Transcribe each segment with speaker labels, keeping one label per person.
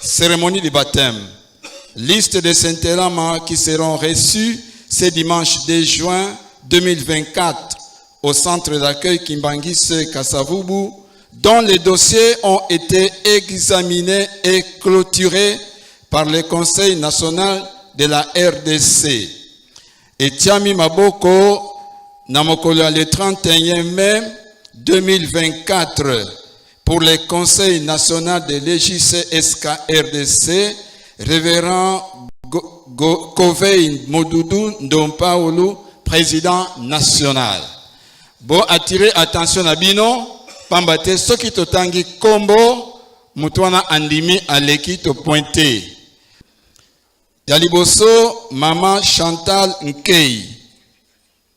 Speaker 1: Cérémonie de baptême. Liste des Saint-Elama qui seront reçus ce dimanche 2 juin 2024 au centre d'accueil Kimbanguiste Kasavubu, dont les dossiers ont été examinés et clôturés par le Conseil national de la RDC. Etiami maboko na mokolo ya le 31 mai 2024 pour le Conseil national de l'EJCSK-RDC, révérend Kovei Modoudou Ndompaolu, président national. Bo attirer attention na bino, pamba te soki totangi kombo moto wana andimi aleki to pointe. Ya liboso mama Chantal Nkei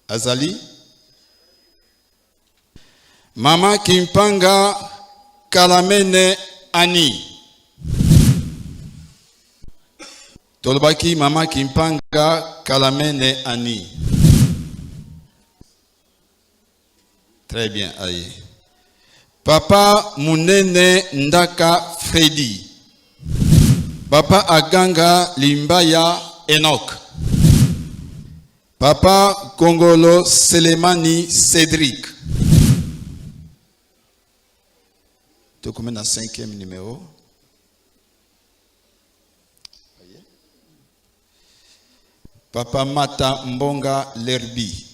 Speaker 1: azali mama Kimpanga Kalamene Ani tolobaki mama Kimpanga Kalamene Ani. Très bien, aye. Papa Munene Ndaka Freddy. Papa Aganga Limbaya Enoch. Papa Kongolo Selemani Cédric. Tokomi na cinquième numéro. Papa Mata Mbonga Lerbi.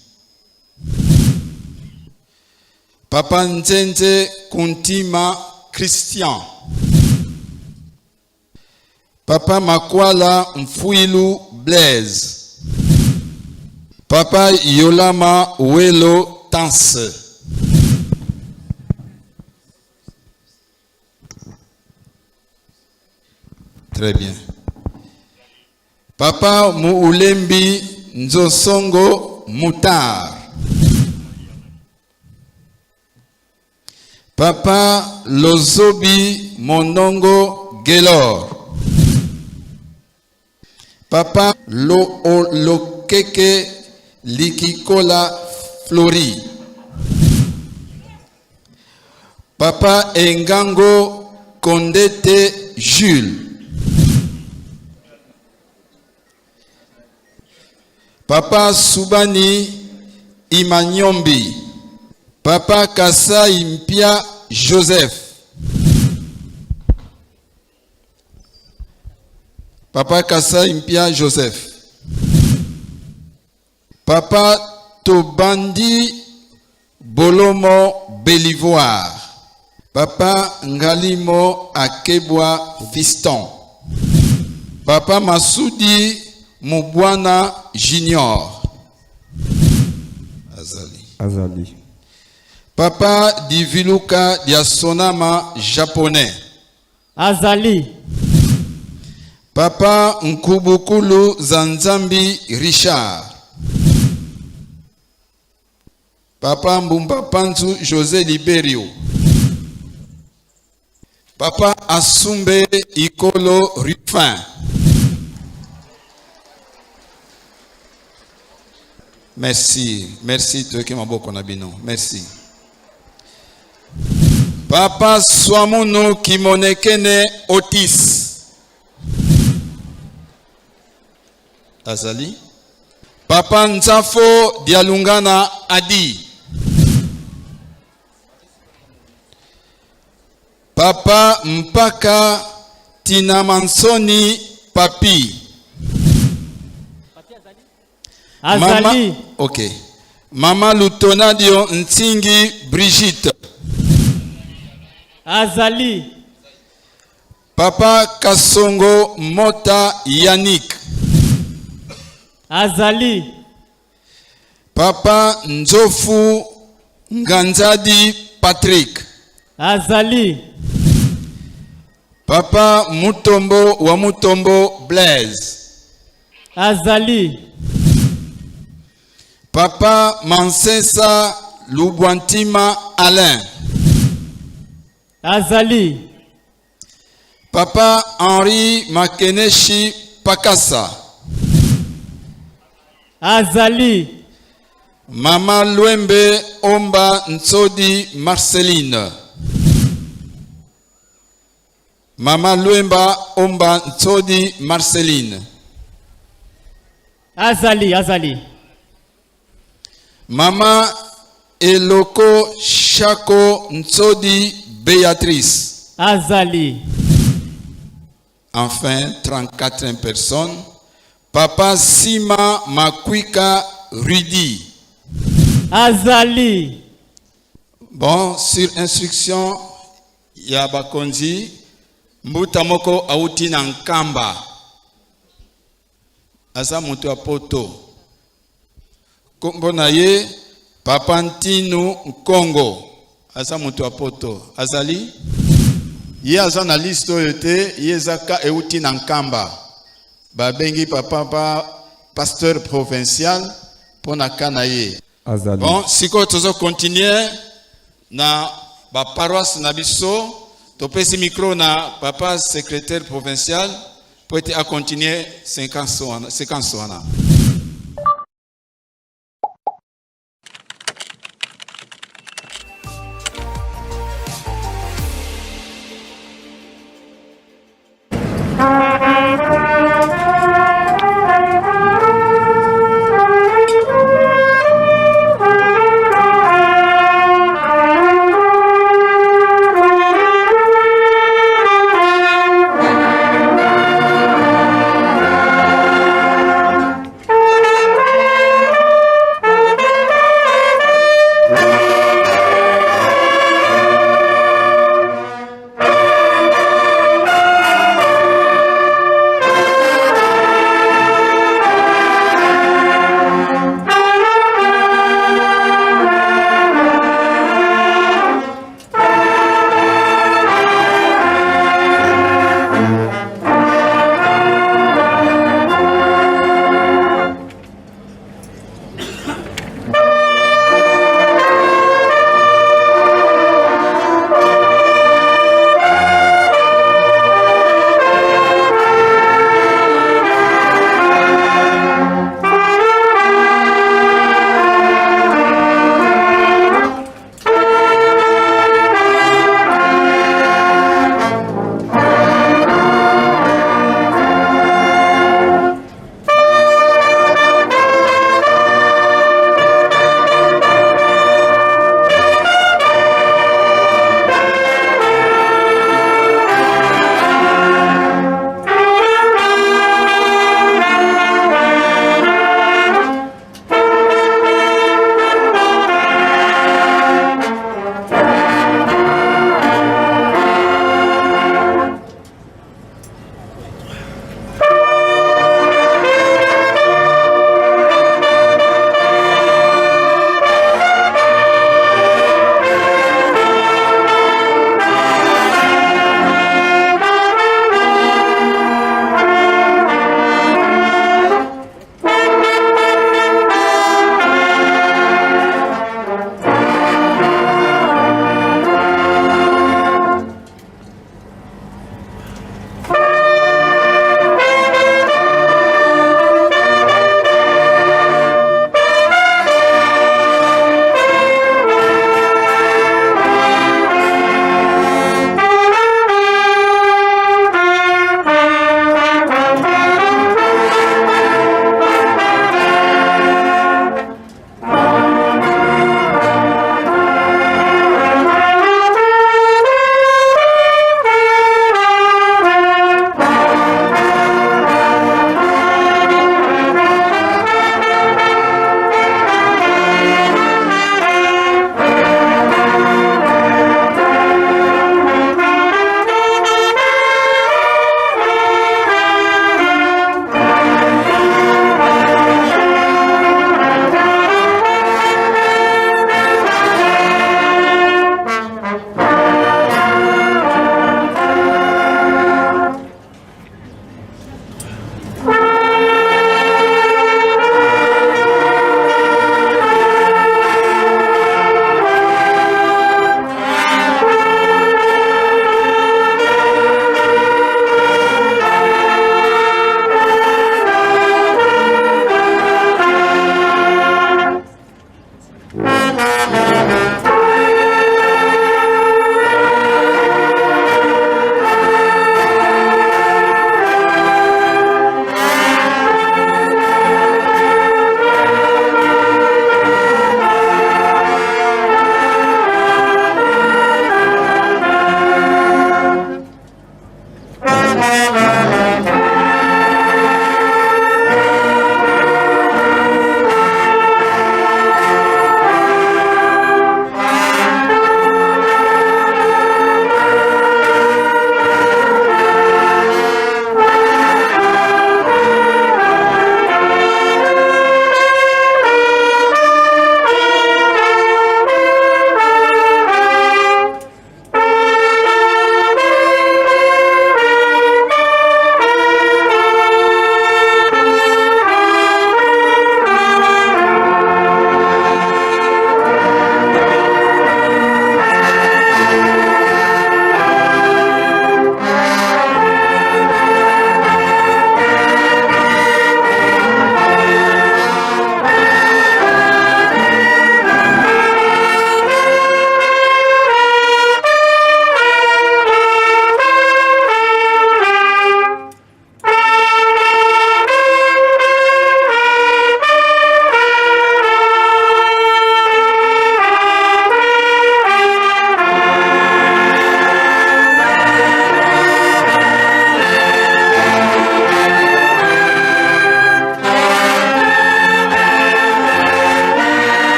Speaker 1: Papa Nzenze Kuntima Christian. Papa Makwala Mfuilu Blaise. Papa Yolama Welo Tanse. Très bien. Papa Muulembi Nzosongo Moutar. Papa Lozobi Mondongo Gelor. Papa Loolokeke Likikola Flori. Papa Engango Kondete Jules. Papa Subani Imanyombi. Papa Kasai Mpia Joseph. Papa Kasai Mpia Joseph. Papa Tobandi Bolomo Belivoir. Papa Ngalimo Akebwa Fiston. Papa Masudi Mubwana Junior. Azali.
Speaker 2: Azali.
Speaker 1: Papa Diviluka Diasonama Japonais.
Speaker 3: Azali.
Speaker 1: Papa Nkubukulu Zanzambi Richard. Papa Mbumba Panzu José Liberio. Papa Asumbe Ikolo Rufin. Merci, merci toyoki maboko na bino. Merci. Papa Swamunu Kimonekene Otis. Azali. Papa Nzafo Dialungana Adi. Papa Mpaka Tinamansoni Papi.
Speaker 3: Azali.
Speaker 1: Mama, ok. Mama Lutonadio Ntingi Brigitte.
Speaker 3: Azali.
Speaker 1: Papa Kasongo Mota Yannick.
Speaker 3: Azali.
Speaker 1: Papa Nzofu Nganzadi Patrick.
Speaker 3: Azali.
Speaker 1: Papa Mutombo wa Mutombo Blaise.
Speaker 3: Azali.
Speaker 1: Papa Mansesa Lubwantima Alain.
Speaker 3: Azali.
Speaker 1: Papa Henri Makeneshi Pakasa.
Speaker 3: Azali.
Speaker 1: Mama Lwembe Omba Ntsodi Marceline. Mama Luemba Omba Ntsodi Marceline.
Speaker 3: Azali, azali.
Speaker 1: Mama Eloko Shako Ntsodi Béatrice.
Speaker 3: Azali.
Speaker 1: Enfin, 34e personne. Papa Sima Makwika Rudy.
Speaker 3: Azali.
Speaker 1: Bon, sur instruction ya bakonzi, mbuta moko auti na Nkamba. Aza moto ya poto. Kombo na ye Papa Ntinu Nkongo. Aza moto ya poto. Azali ye aza na liste oyo te, ye eza ka euti na Nkamba. Babengi papa pa pasteur provincial mpo na ka na ye.
Speaker 2: Azali.
Speaker 1: Bon, sikoyo tozo continuer na ba paroisse na biso. Topesi micro na papa secrétaire provincial po ete a continuer séquence wana, séquence wana.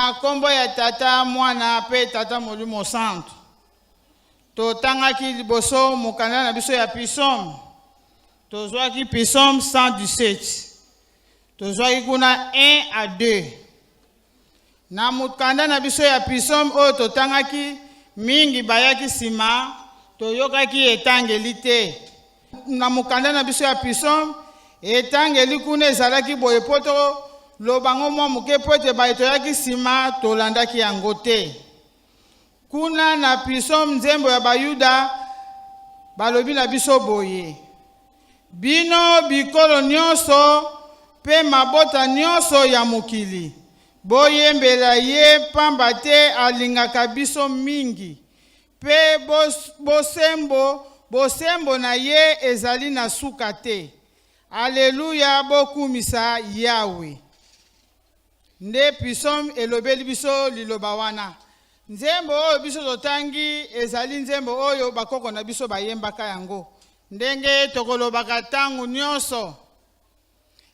Speaker 2: Na nkombo ya Tata, Mwana mpe Tata Molimo Santu. Totangaki liboso mokanda na biso ya Psaume. Tozwaki Psaume 117. Tozwaki kuna 1 à 2. Na mokanda na biso ya Psaume oyo totangaki, mingi bayaki nsima, toyokaki etangeli te. Na mokanda na biso ya Psaume, etangeli kuna ezalaki boye mpo toloba yango mwa moke mpo ete baye toyaki nsima tolandaki yango te. Kuna na Psaume, nzembo ya Bayuda, balobi na biso boye: Bino bikolo nyonso mpe mabota nyonso ya mokili, boyembela ye, pamba te alingaka biso mingi, mpe bosembo na ye ezali na suka te. Aleluya, bokumisa Yawe. Nde Psaume elobeli biso liloba wana. Nzembo oyo biso totangi ezali nzembo oyo bakoko na biso bayembaka yango. Ndenge tokolobaka ntango nyonso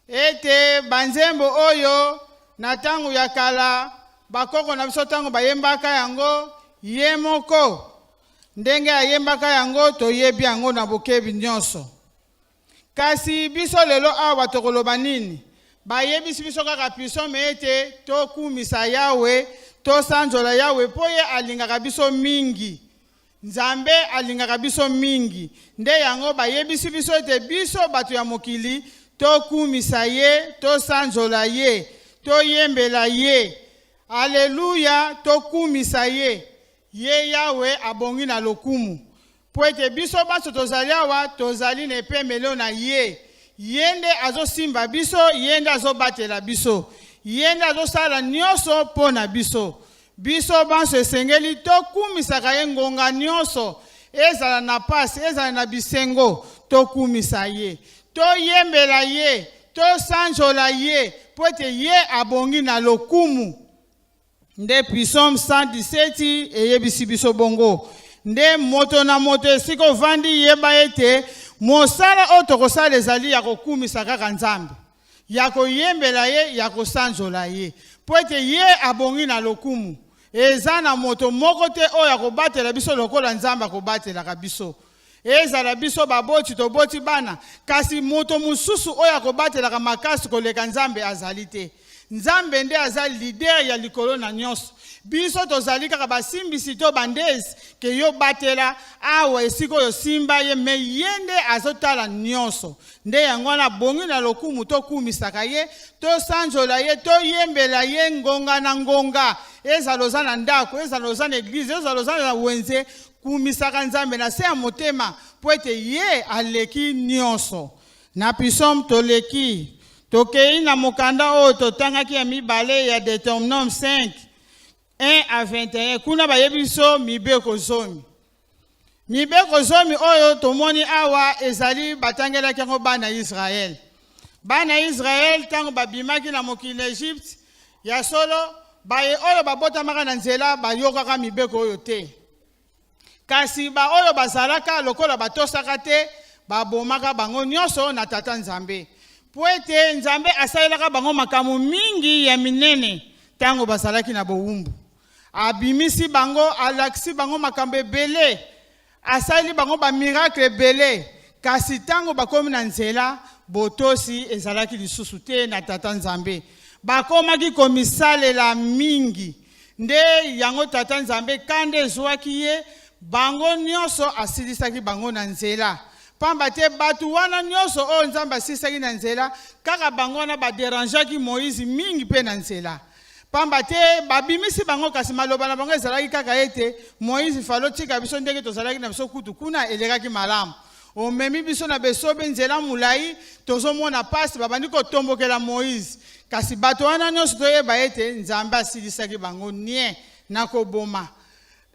Speaker 2: ete banzembo oyo na ntango ya kala, bakoko na biso ntango bayembaka yango, ye moko ndenge ayembaka yango toyebi yango na bokebi nyonso. Kasi biso lelo awa tokoloba nini? Bayebisi biso kaka Psaume ete tokumisa Yawe, tosanzola Yawe mpo ye alingaka biso mingi. Nzambe alingaka biso mingi, nde yango bayebisi biso ete biso bato ya mokili tokumisa ye, tosanzola ye, toyembela ye. Aleluya, tokumisa ye. Ye Yawe abongi na lokumu, mpo ete biso banso tozali awa tozali na epemelo na ye. Ye nde azosimba biso, ye nde azobatela biso, ye nde azosala nyonso mpo na biso. Biso banso esengeli tokumisaka ye ngonga nyonso, ezala na pasi, ezala na bisengo, tokumisa ye, toyembela ye, tosanzola ye, mpo ete ye abongi na lokumu. Nde Psaume 117 eyebisi biso bongo. Nde moto na moto esika ovandi, yeba ete mosala oyo tokosala ezali ya kokumisa kaka Nzambe, ya koyembela ye, ya kosanzola ye, mpo ete ye abongi na lokumu. Eza na moto moko te oyo akobatela biso lokola Nzambe akobatelaka biso. Ezala biso baboti, toboti bana, kasi moto mosusu oyo akobatelaka makasi koleka Nzambe azali te. Nzambe nde aza leader ya likolo na nyonso. Biso tozali kaka basimbisi to bandezi ke yo batela awa esika oyo, simba ye, me ye nde azotala nyonso. Nde yango wana abongi na lokumu, tokumisaka ye, tosanzola ye, toyembela ye ngonga na ngonga. Ezala oza na ndako, ezala oza na église, ezala oza na wenze, kumisaka Nzambe na se ya motema, mpo ete ye aleki nyonso. Na Psaume toleki, tokei na mokanda oyo totangaki ya mibale ya Deutéronome 5 1 à 21. Kuna bayebi biso mibeko 10. Mibeko 10 oyo tomoni awa ezali batangelaki yango bana Israele. Bana Israele ntango babimaki na mokili na Egypte, ya solo baye oyo babotamaka na nzela bayokaka mibeko oyo te, kasi baoyo bazalaka lokola batosaka te, babomaka bango nyonso na Tata Nzambe, mpo ete Nzambe asalelaka bango makambo mingi ya minene ntango bazalaki na bowumbu. Abimisi bango, alakisi bango makambo ebele, asaleli bango bamiracle ebele, kasi ntango bakomi na nzela, botosi ezalaki lisusu te na Tata Nzambe. Bakomaki komisalela mingi. Nde yango Tata Nzambe kanda ezwaki ye, bango nyonso asilisaki bango na nzela, pamba te bato wana nyonso oyo Nzambe asilisaki na nzela, kaka bango wana baderangeaki Moïse mingi mpe na nzela, pamba te babimisi bango, kasi maloba na bango ezalaki kaka ete: Moïse, falo tika biso ndenge tozalaki na biso kutu kuna, elekaki malamu. Omemi biso na besobe, nzela molai, tozomona pasi. Babandi kotombokela Moïse. Kasi bato wana nyonso, toyeba ete Nzambe asilisaki bango nie na koboma.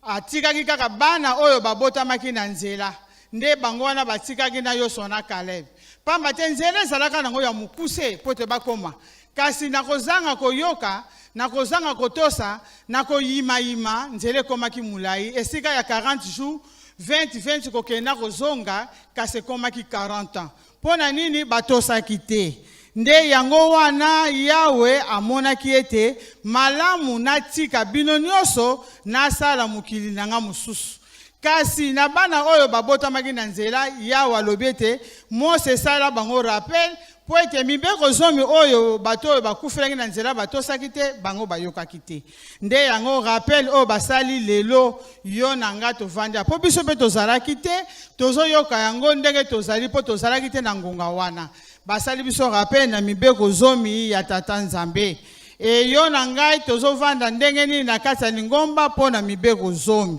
Speaker 2: Atikaki kaka bana oyo babotamaki na nzela. Nde bango wana batikaki na Yosua na Kaleb, pamba te nzela ezalaka nango ya mokuse mpo te bakóma. Kasi na kozanga koyoka, na kozanga kotosa, na koyimayima, nzela ekomaki molai. Esika ya 40 jours, 20 20 kokenda kozonga, kasi ekomaki 40 ans. Mpo na nini? Batosaki te. Nde yango wana Yawe amonaki ete malamu natika bino nyonso nasala mokili na ngai mosusu. Kasi na bana oyo babotamaki na nzela, Yawe alobi ete Mose sala bango rappel mpo ete mibeko zomi oyo bato oyo bakufelaki na nzela batosaki te, bango bayokaki te. Nde yango rappel oyo basali lelo, yo na nga tovandi awa. Mpo biso mpe tozalaki te, tozoyoka yango ndenge tozali mpo tozalaki te na ngonga wana. Basali biso rappel na mibeko zomi ya Tata Nzambe. E yo na ngai tozovanda ndenge nini na kati ya lingomba mpo na mibeko zomi?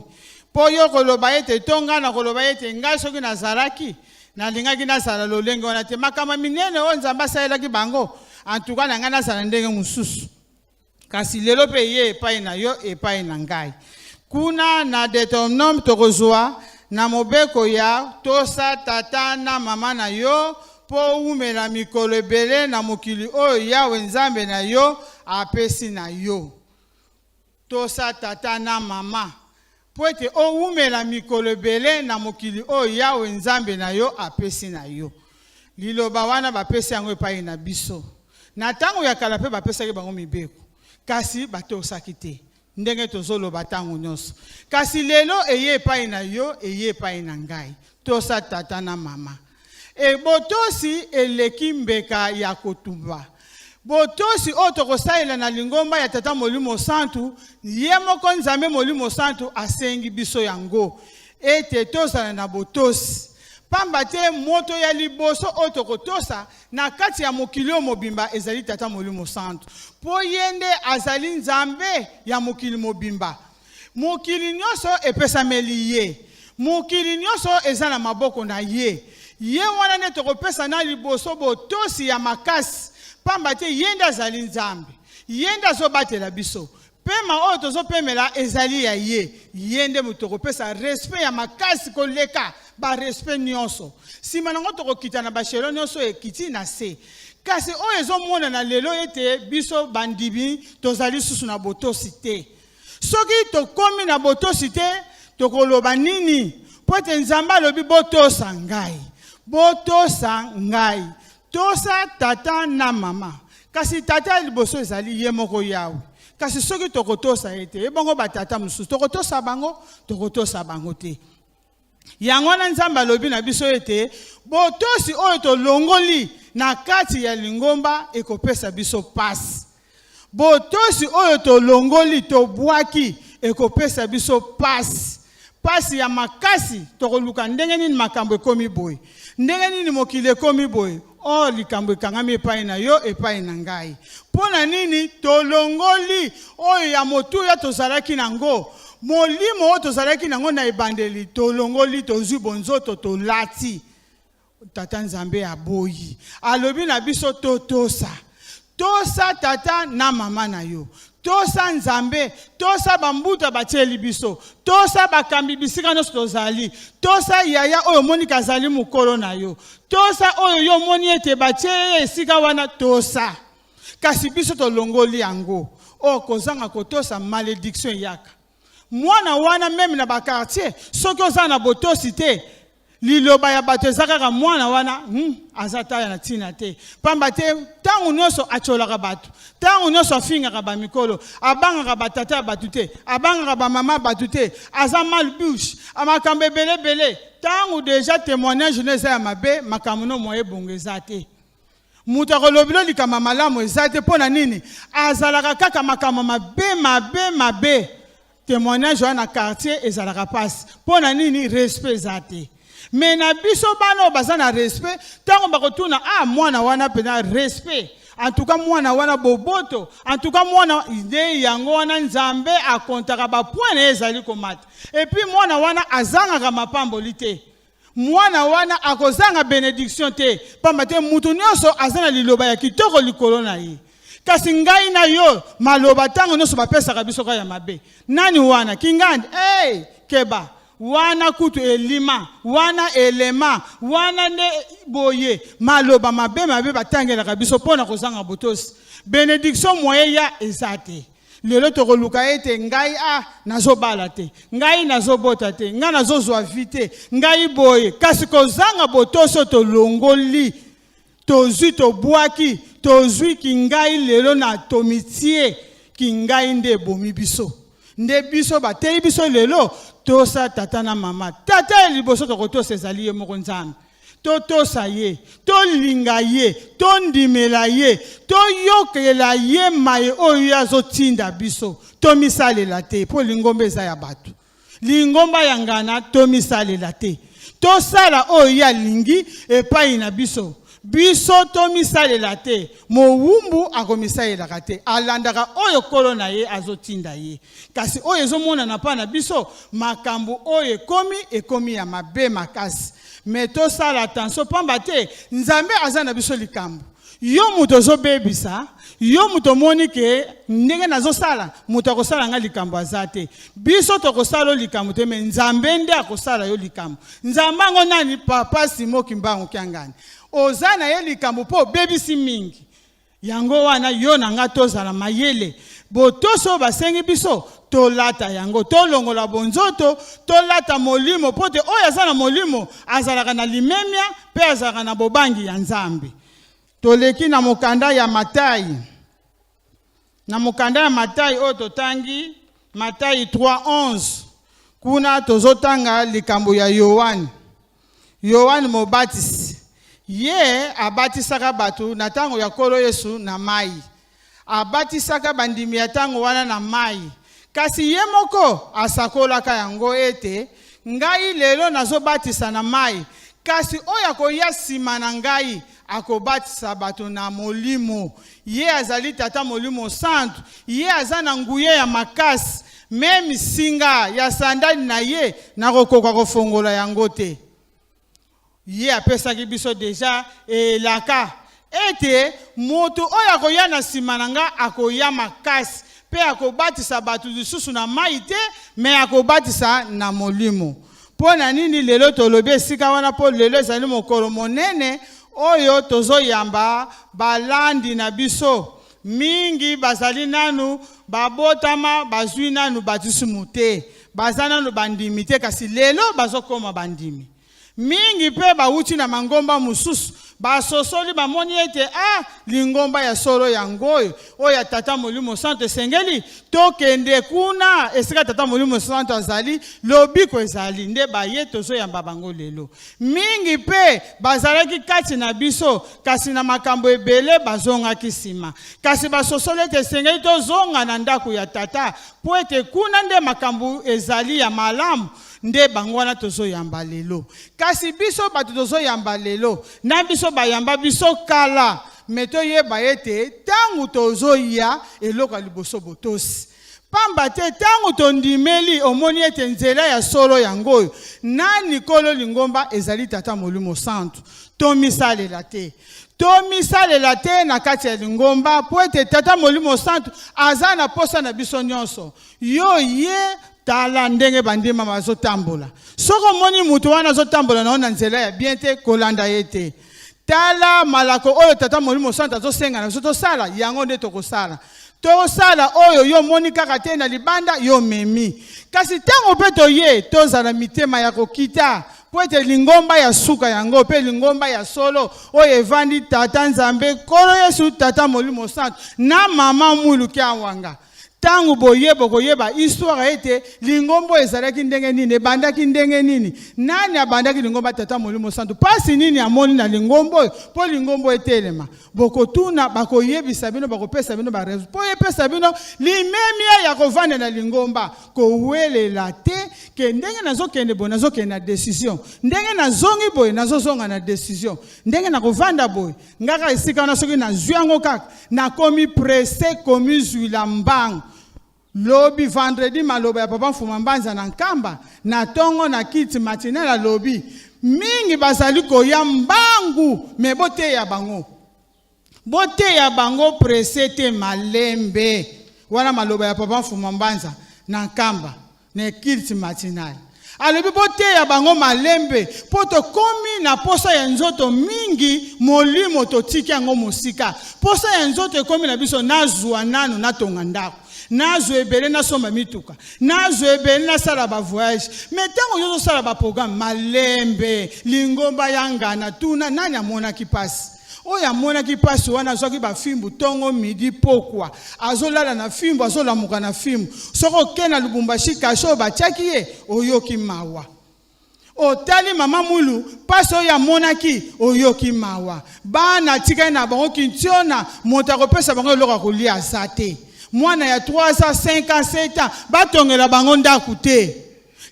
Speaker 2: Mpo yo koloba ete to ngai nakoloba ete ngai soki nazalaki nalingaki nazala lolenge wana te. Makambo minene oyo Nzambe asalelaki bango, en tout cas na ngai nazala ndenge mosusu. Kasi lelo mpe ye epai na yo, epai na ngai. Kuna na Deuteronome tokozwa na mobeko ya tosa tata na mama na yo mpo owumela mikolo ebele na mokili oyo Yawe Nzambe na yo apesi na yo. Tosa tata na mama mpo ete owumela mikolo ebele na mokili oyo Yawe Nzambe na yo apesi na yo. Liloba wana bapesi yango epai na biso. Na tango ya kala mpe bapesaki bango mibeko, kasi batosaki te, ndenge tozoloba tango nyonso. Kasi lelo eye epai na yo, eye epai na ngai. Tosa tata na mama. E botosi eleki mbeka ya kotumba. Botosi oyo tokosalela na lingomba ya Tata Molimo Santu, ye moko Nzambe Molimo Santu asengi biso yango, ete tozala na botosi. Pamba te moto ya liboso oyo tokotosa na kati ya mokili oyo mobimba ezali Tata Molimo Santu, mpo ye nde azali Nzambe ya mokili mobimba. Mokili nyonso epesameli ye. Mokili nyonso eza na maboko na ye. Ye wana nde tokopesa na liboso botosi ya makasi, pamba te ye nde azali Nzambe. Ye nde azobatela biso. Pema oyo tozopemela ezali ya ye. Ye nde moto tokopesa respect ya makasi koleka ba respect nyonso. Sima nango tokokita na bashelo nyonso ekiti na se. Kasi oyo ezomonana lelo ete biso bandimi tozali susu na botosi te. Soki tokomi na botosi te, tokoloba nini? Mpo ete Nzambe alobi, Botosa ngai, botosa ngai. Tosa tata na mama. Kasi tata ya liboso ezali ye moko Yawe. Kasi soki tokotosa ye te, ebongo batata mosusu tokotosa bango? Tokotosa bango te. Yango wana Nzambe alobi na biso ete botosi oyo tolongoli na kati ya lingomba ekopesa biso pasi. Botosi oyo tolongoli, tobwaki, ekopesa biso pasi. Pasi ya makasi. Tokoluka ndenge nini makambo ekomi boye? Ndenge nini mokili ekomi boye? Or likambo ekangami epai na yo, epai na ngai. Mpo na nini tolongoli oyo ya motuya tozalaki nango? Molimo oyo tozalaki nango na ebandeli, tolongoli, tozwi bonzoto, tolati. Tata Nzambe aboyi. Alobi na biso totosa. Tosa tata na mama na yo. Tosa Nzambe, tosa bambuta batieli biso, tosa bakambi bisika nyonso tozali, tosa yaya oyo omoni kazali mokolo na yo, tosa oyo yo omoni ete batie ye esika wana, tosa. Kasi biso tolongoli yango. Oyo kozanga kotosa, malediction eyaka. Mwana wana meme na ba quartier, soki oza na botosi te, liloba ya bato eza kaka mwana wana aza taya na ntina te, pamba te ntango nyonso atiolaka bato, ntango nyonso afingaka bamikolo, abangaka batata ya bato te, abangaka bamama bato te, aza mal bouche, makambo ebele ebele. Ntango deja témoignage no eza ya mabe, makambo no moye ebongo eza te. Moto akolobilo likambo malamu eza te. Mpo na nini? Azalaka kaka makambo mabe mabe mabe. Témoignage wana na quartier ezalaka mpasi. Mpo na nini? Respect eza te. Me na biso bana oyo baza na respect, ntango bakotuna, ah, mwana wana mpenza respect, en tout cas mwana wana boboto, en tout cas mwana nde yango wana Nzambe akontaka bapoint na ye ezali komata. Et puis mwana wana azangaka mapamboli te, mwana wana akozanga benediction te, pamba te mutu nyonso aza na liloba ya kitoko likolo na ye. Kasi ngai na yo, maloba ntango nyonso bapesaka biso kaka ya mabe. Nani wana kingandi? Hey, keba wana kutu elima wana elema wana nde boye, maloba mabe mabe batangelaka biso mpo na kozanga botosi. Benediction moye ya eza te. Lelo tokoluka ete ngai a nazobala te, ngai nazobota te, ngai nazozwa vi te, ngai boye. Kasi kozanga botosi oyo tolongoli, tozwi, tobwaki, Tozwi kingai lelo na tomitie kingai nde ebomi biso. Nde biso bateyi biso lelo tosa tata na mama. Tata ya liboso tokotosa ezali ye moko Nzambe. Totosa ye, tolinga ye, tondimela ye, toyokela ye maye oyo ye azotinda biso. Tomisalela te mpo lingomba eza ya bato. Lingomba ya ngana tomisalela te. Tosala oyo ye alingi epai na biso. Biso tomisalela te. Mowumbu akomisalelaka te. Alandaka oyo nkolo na ye azotinda ye. Kasi oyo ezomonana mpa na biso, makambo oyo ekomi, ekomi ya mabe makasi. Mais tosala attention pamba te Nzambe aza na biso likambo. Yo moto ozobebisa, yo moto omoni ke ndenge nazosala, moto akosala nga likambo aza te. Biso tokosala yo likambo te, mais Nzambe nde akosala yo likambo. Nzambe yango nani? Papa Simon Kimbangu Kiangani. Oza na ye likambo mpo obebisi mingi. Yango wana yo na nga tozala mayele. Botosi oyo basengi biso tolata yango, tolongola bonzoto, tolata molimo, mpo te oyo aza na molimo azalaka na limemia mpe azalaka na bobangi ya Nzambe. Toleki na mokanda ya Matai. Na mokanda ya Matai oyo totangi, Matai 3:11, kuna tozotanga likambo ya Yoane. Yoane Mobatisi, ye abatisaka bato na ntango ya Nkolo Yesu na mai. Abatisaka bandimi ya ntango wana na mai. Kasi ye moko asakolaka yango ete, Ngai lelo nazobatisa na mai, kasi oyo akoya nsima na ngai akobatisa bato na Molimo. Ye azali Tata Molimo Santu. Ye aza na nguya ya makasi. Meme singa ya sandali na ye nakokoka kofongola yango te. Ye apesaki biso deja elaka ete moto oyo akoya na nsima na nga akoya makasi mpe akobatisa bato lisusu na mai te, me akobatisa na Molimo. Mpo na nini lelo tolobi esika wana? Mpo lelo ezali mokolo monene oyo tozoyamba balandi na biso. Mingi bazali nanu babotama, bazwi nanu batisimo te, baza nanu bandimi te, kasi lelo bazokoma bandimi. Mingi mpe bawuti na mangomba mosusu, basosoli, bamoni ete ah, lingomba ya solo yango oyo, oyo ya Tata Molimo Santo, esengeli tokende kuna esika Tata Molimo Santo azali, lobiko ezali. Nde baye tozoyamba bango lelo. Mingi mpe bazalaki kati na biso, kasi na makambo ebele bazongaki nsima. Kasi basosoli ete esengeli tozonga na ndako ya Tata, mpo ete kuna nde makambo ezali ya malamu. Nde bango wana tozoyamba lelo. Kasi biso bato tozoyamba lelo, na biso bayamba biso kala, me toyeba ete ntango tozoya, eloko ya liboso botosi. Pamba te ntango tondimeli, omoni ete nzela ya solo yango oyo. Nani nkolo lingomba? Ezali Tata Molimo Santu. Tomisalela te. Tomisalela te na kati ya lingomba, mpo ete Tata Molimo Santu aza na posa na biso nyonso. Yo ye tala ndenge bandima bazotambola. Soki omoni moto wana azotambola na yo na nzela ya bien te, kolanda ye te. Tala malako oyo Tata Molimo Santu azosenga na biso tosala, yango nde tokosala. Tosala oyo yo omoni kaka te na libanda, yo omemi. Kasi ntango mpe toye, tozala mitema ya kokita, mpo ete lingomba ya suka yango mpe lingomba ya solo oyo evandi Tata Nzambe, Nkolo Yesu, Tata Molimo Santu na Mama Mwilu Kiawanga. Ntango boye bokoyeba histoire ete lingomba oyo ezalaki ndenge nini, ebandaki ndenge nini, nani abandaki lingomba, Tata Molimo Santu, mpasi nini amoni na lingomba oyo mpo lingomba oyo etelema. Bokotuna, bakoyebisa bino, bakopesa bino barezo mpo epesa bino limemia ya kovanda na lingomba. Kowelela te ke ndenge nazokende boye nazokende na decision, ndenge nazongi boye nazozonga na decision, ndenge nakovanda boye ngaka esika wana soki nazwi yango kaka nakomi presse komizwila mbangu. Lobi vendredi, maloba ya Papa Mfuma Mbanza na Nkamba na tongo na kiti matinal, alobi mingi bazali koya mbangu, me boteya bango, boteya bango presse te, malembe. Wana maloba ya Papa Mfuma Mbanza na Nkamba na culte matinal. Alobi boteya bango malembe, mpo tokomi na posa ya nzoto mingi, molimo totiki yango mosika. Posa ya nzoto ekomi na biso, nazwa nanu natonga ndako, nazwa ebele nasomba mituka, nazwa ebele nasala bavoyage. Me ntango yo ozosala baprogramme malembe, lingomba ya ngana, tuna nani amonaki mpasi. Oyo amonaki mpasi wana, azwaki bafimbu ntongo, midi, pokwa, azolala na fimbu, azolamuka na fimbu. Soki okei na Lubumbashi, cachot oyo batiaki ye, oyoki mawa. Otali mama Mwilu, mpasi oyo amonaki, oyoki mawa. Bana atikali na bango kintiona, moto akopesa bango eloko ya kolia aza te. Mwana ya 3 ans, 5 ans, 7 ans, batongela bango ndako te.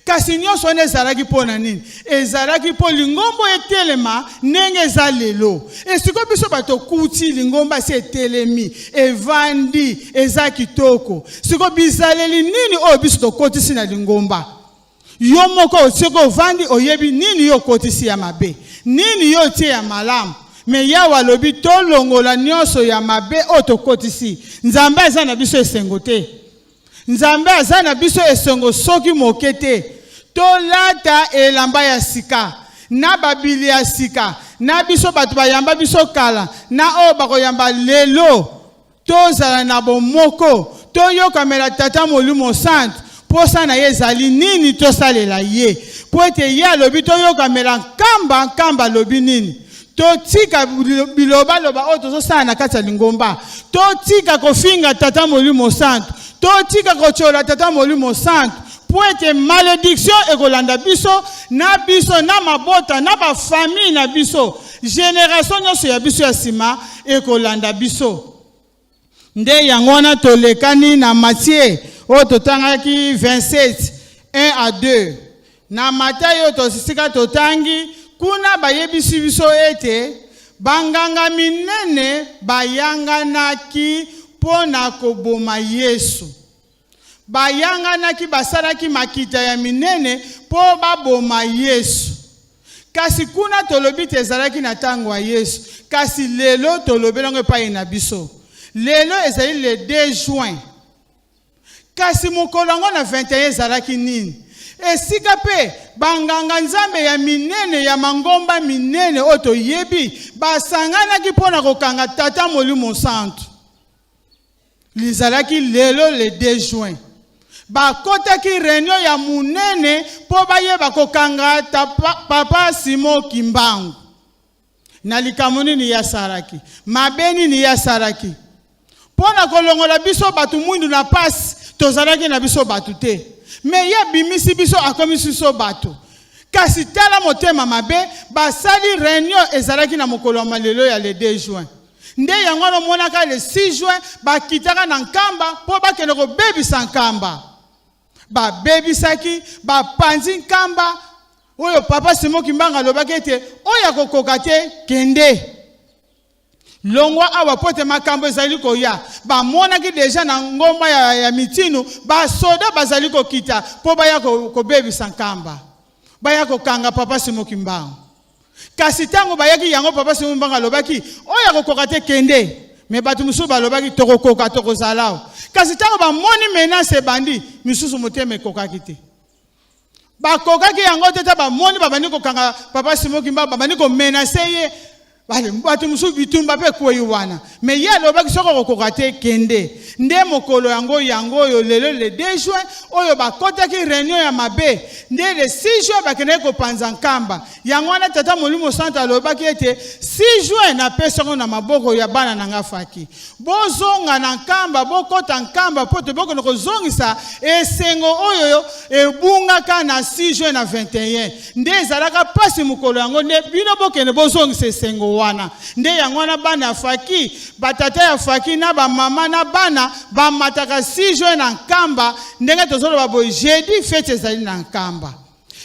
Speaker 2: Kasi nyonso wana ezalaki mpo na nini? Ezalaki mpo lingomba etelema ndenge eza lelo. Esiko biso bato kuti lingomba si etelemi, evandi, eza kitoko. Siko bizaleli nini oyo biso tokotisi na lingomba? Yo moko soki ovandi, oyebi nini yo okotisi ya mabe, nini yo otie ya malamu. Me Yawe alobi tolongola nyonso ya mabe oyo tokotisi. Nzambe aza na biso esengo te. Nzambe aza na biso esengo soki moke te. Tolata elamba ya sika na babili ya sika, na biso bato bayamba biso kala na oyo bakoyamba lelo. Tozala na bomoko, toyokamela Tata Molimo Santu. Mposa na ye ezali nini? Tosalela ye, mpo ete ye alobi toyokamela Nkamba. Nkamba alobi nini? Totika bilobaloba oyo tozosala na kati ya lingomba, totika kofinga Tata Molimo Santu, totika kotyola Tata Molimo Santu, mpo ete malédiction ekolanda biso na biso na mabota na bafamille na biso, génération nyonso ya biso ya nsima ekolanda biso. Nde yango wana tolekani na Matthieu oyo totangaki 27 1 à 2. Na Matai oyo tosisika totangi kuna, bayebisi biso ete banganga minene bayanganaki mpo na koboma Yesu. Bayanganaki, basalaki makita ya minene mpo baboma Yesu. Kasi kuna tolobi te ezalaki na ntango ya Yesu, kasi lelo tolobeli yango epai na biso. Lelo ezali le 2 juin, kasi mokolo yango na 21 ezalaki nini? Esika mpe banganga nzambe ya minene ya mangomba minene oyo toyebi basanganaki mpo na kokanga Tata Molimo Santu, lizalaki lelo le 2 juin. Bakotaki réunion ya monene mpo bayeba kokanga Papa Simon Kimbangu. Na likambo nini ye asalaki? Mabe nini ye asalaki mpo na kolongola biso bato mwindu na pasi? Tozalaki na biso bato te, me ye abimisi biso, akomisi biso bato. Kasi tala motema mabe, basali réunion, ezalaki na mokolo ya malelo ya le 2 juin. Nde yango wana omonaka le 6 juin bakitaka na Nkamba mpo bakende kobebisa Nkamba. Babebisaki, bapanzi Nkamba oyo Papa Simon Kimbangu alobaki ete oyo akokoka te, kende, longwa awa, po ete makambo ezali koya. Bamonaki déjà na ngomba ya Mitinu basoda bazali kokita mpo baya kobebisa Nkamba, baya kokanga Papa Simon Kimbangu. Kasi ntango bayaki yango, Papa Simon Kimbangu alobaki: "Oyo akokoka te, kende." Me bato mosusu balobaki: "Tokokoka, tokozala awa." Kasi ntango bamoni menace ebandi, misusu motema ekokaki te, bakokaki yango te. Ta bamoni babandi kokanga Papa Simon Kimbangu, babandi komenacer ye, bato mosusu bitumba mpe ekwei wana. Me ye alobaki: "Soki okokoka te, kende." Nde mokolo yango, yango oyo lelo le 2 juin oyo bakɔtaki réunion ya mabe, nde le 6 juin bakendaki kopanza Nkamba. Yango wana Tata Molimo Santo alobaki ete 6 juin napesi yango na maboko ya bana na nga faki, bozonga na Nkamba, bokɔta Nkamba mpo te bokende kozongisa esengo oyo ebungaka na 6 juin na 21. Nde ezalaka mpasi mokolo yango, nde bino bokende bozongisa esengo wana. Nde yango wana bana ya faki, batata ya faki na bamama na bana bamataka 6 juin na Nkamba. Ndenge tozoloba boye, jeudi fête ezali na Nkamba.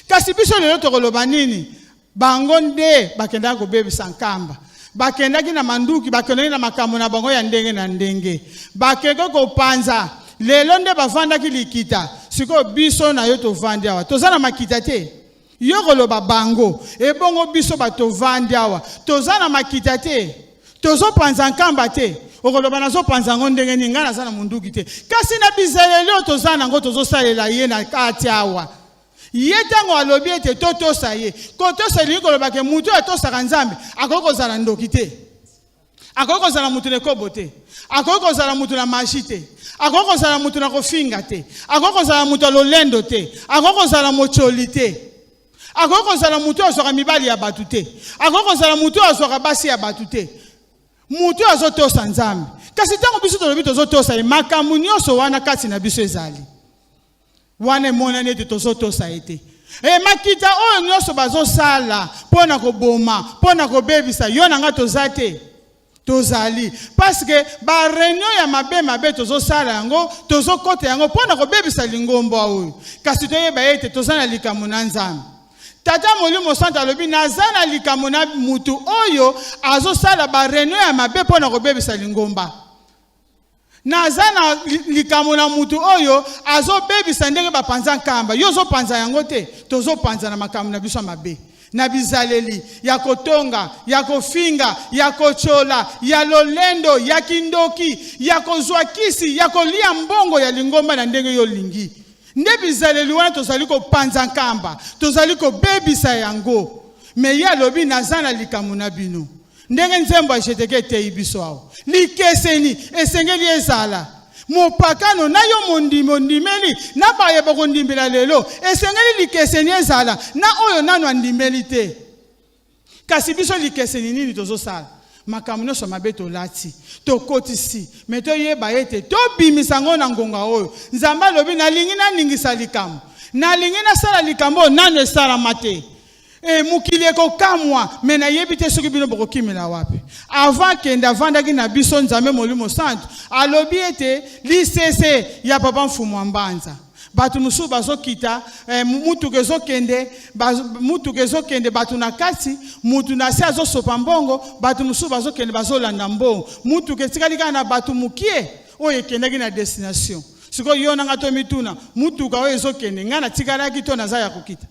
Speaker 2: Kasi biso lelo tokoloba nini? Bango nde bakendaki kobebisa Nkamba, bakendaki na manduki, bakendaki na makambo na bango ya ndenge na ndenge, bakendaki kopanza. Lelo nde bavandaki likita. Sikoyo biso na yo tovandi awa, toza na makita te. Yo koloba bango, ebongo biso bato tovandi awa, toza na makita te, tozopanza Nkamba te. Okoloba: "Nazopanza yango ndenge nini? Ngai naza na munduki te." Kasi na bizaleli oyo toza nango, tozosalela ye na kati awa. Ye ntango alobi ete totosa ye, kotosa elingi koloba ke motu oyo atosaka Nzambe akoki kozala ndoki te, akoki kozala motu na ekobo te, akoki kozala motu na magie te, akoki kozala motu na kofinga te, akoki kozala motu ya lolendo te, akoki kozala motioli te. Akoki kozala moto oyo azwaka mibali ya bato te. Akoki kozala moto oyo azwaka basi ya bato te. Moto oyo azotosa Nzambe. Kasi ntango biso tolobi tozotosa ye, makambo nyonso wana kati na biso ezali. Wana emonani ete tozotosa ye te. E makita oyo nyonso bazosala mpo na koboma, mpo na kobebisa, yo na ngai toza te. Tozali parce que ba reunion ya mabe mabe tozosala yango, tozokota yango mpo na kobebisa lingomba oyo. Kasi toyeba ete toza na likambo na Nzambe. Tata Molimo Santu alobi naza na likambo na mutu oyo azosala ba reunion ya mabe mpo na kobebisa lingomba. Naza na likambo na mutu oyo azobebisa ndenge bapanza nkamba. Yo ozopanza yango te, tozopanza na makambo na biso ya mabe. Na bizaleli ya kotonga, ya kofinga, ya kotyola, ya lolendo, ya kindoki, ya kozwa kisi, ya kolia mbongo ya lingomba na ndenge yo olingi. Nde bizaleli wana tozali kopanza nkamba, tozali kobebisa yango. Me ye alobi naza na likambo na bino. Ndenge nzembo ya Jeteke eteyi biso awa, likeseni esengeli ezala. Mopakano na yo mondimi ondimeli na baye bokondimela lelo, esengeli likeseni ezala na oyo nanu andimeli te. Kasi biso likeseni nini tozosala? Makambo nyonso mabe tolati, tokotisi, me toyeba ete tobimisa yango na ngonga oyo. Nzambe alobi nalingi naningisa likambo, nalingi nasala likambo oyo nanu esalama te. E, mokili ekokamwa, me nayebi te soki bino bokokimela wapi. Avant kende avandaki na biso Nzambe Molimo Santu alobi ete lisese ya papa Mfumu wa Mbanza. Bato mosusu bazokita, eh, mutuka ezokende, mutuka ezokende bato na kati, mutu na se azosopa mbongo, bato mosusu bazokende bazolanda mbongo. Mutuka etikali kaka na bato mokie oyo ekendaki na destination. Sikoyo yo na nga tomituna, mutuka oyo ezokende, ngai natikalaki to naza ya kokita?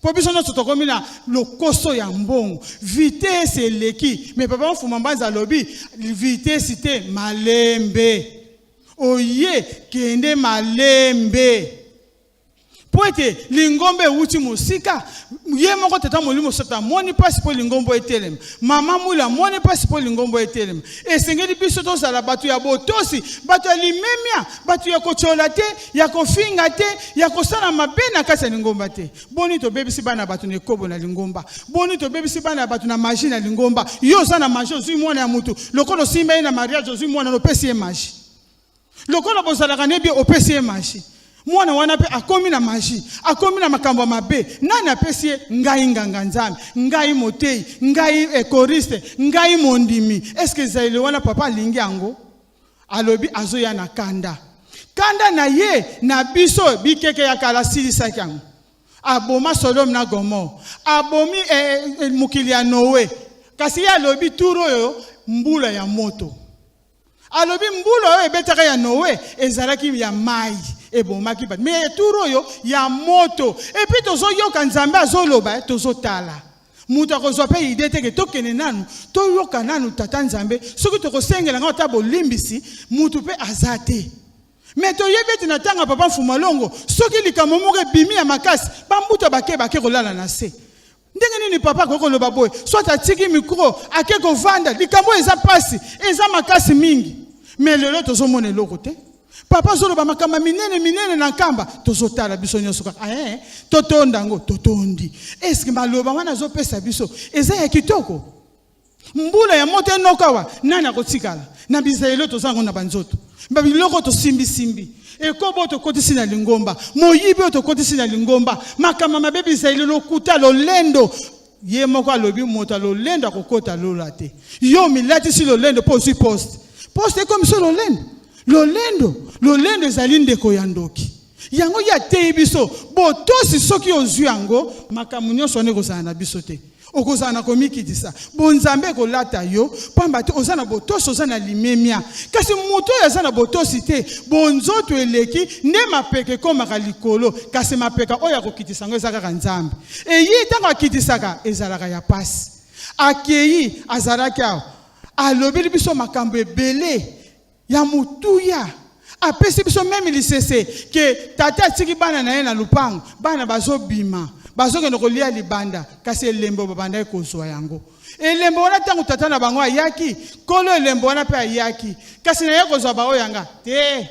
Speaker 2: Po biso nyonso tokomi na lokoso ya mbongo, vitesse eleki. Mais papa Mfuma Mbanza alobi vitesse te, malembe. Oye kende malembe. Po ete lingomba ewuti mosika, ye moko tata Molimo Santu amoni mpasi mpo lingomba etelema. Mama Mwila amoni mpasi mpo lingomba etelema. Esengeli biso tozala bato ya botosi, bato ya limemia, bato ya kotyola te, ya kofinga te, ya kosala mabe na kati ya lingomba te. Boni tobebisi bana ya bato na ekobo na lingomba? Boni tobebisi bana ya bato na magie na lingomba? Yo oza na magie, ozwi mwana ya motu, lokola osimba ye na mariage, ozwi mwana na opesi ye magie. Lokola bozalaka ne bien, opesi ye magie. Mwana wana mpe akomi na magie, akomi na makambo ya mabe. Nani apesi ye? Ngai nganga Nzambe, ngai moteyi, ngai ekoriste, ngai mondimi. Est-ce que ezaleli wana papa alingi yango? Alobi azoya na kanda. Kanda na ye na biso bikeke ya kala asilisaki yango. Aboma Sodome na Gomore. Abomi eh, eh, mokili ya Noe. Kasi ye alobi tour oyo mbula ya moto. Alobi mbula oyo ebetaka ya Noe ezalaki ya mai ebomaki bato. Mais tour oyo ya moto. Et puis tozoyoka Nzambe azoloba, tozotala. Moto akozwa mpe idee te ke tokende nanu toyoka nanu tata Nzambe, soki tokosengela ngo ata bolimbisi, moto mpe aza te. Me toyebi ete na ntango ya papa Mfumu Alongo, soki likambo moko ebimi ya makasi, bambuta bake bake kolala na se. Ndenge nini papa akoki koloba boye? Soit atiki micro, ake kovanda, likambo oyo eza pasi, eza makasi mingi. Me lelo tozomona eloko te. Papa azoloba makambo ya minene minene na nkamba, tozotala biso nyonso kaka eh, totonda yango totondi. Eske maloba wana azopesa biso eza ya kitoko? Mbula ya moto enoka awa, nani akotikala na bizaleli oyo toza yango na banzoto, ba biloko tosimbisimbi, ekobo oyo tokotisi na lingomba, moyibi oyo tokotisi na lingomba, makambo mabe, bizaleli, lokuta, lolendo. Ye moko alobi moto ya lolendo akokota lola te. Yo omilatisi lolendo mpo ozwi poste. Poste ekomi so lolendo. Lolendo, lolendo ezali ndeko ya ndoki. Yango ye ateyi biso botosi, soki ozwi yango makambo nyonso wana ekozala na biso te. Okozala na komikitisa, bonzambe ekolata yo, pamba te oza na botosi, oza na limemia. Kasi moto oyo aza na botosi te, bonzoto eleki nde mapeka ekomaka likolo, kasi mapeka oyo akokitisa yango eza kaka Nzambe. Eye ntango akitisaka ezalaka ya pasi. Akei azalaki awa, alobeli biso makambo ebele ya motuya, apesi biso meme lisese ke tata atiki bana na ye na lupango, bana bazobima bazokende kolia libanda, kasi elembo babandaki kozwa yango. Elembo wana ntango tata na bango ayaki, nkolo elembo wana mpe ayaki, kasi naye kozwa baoyo yanga te,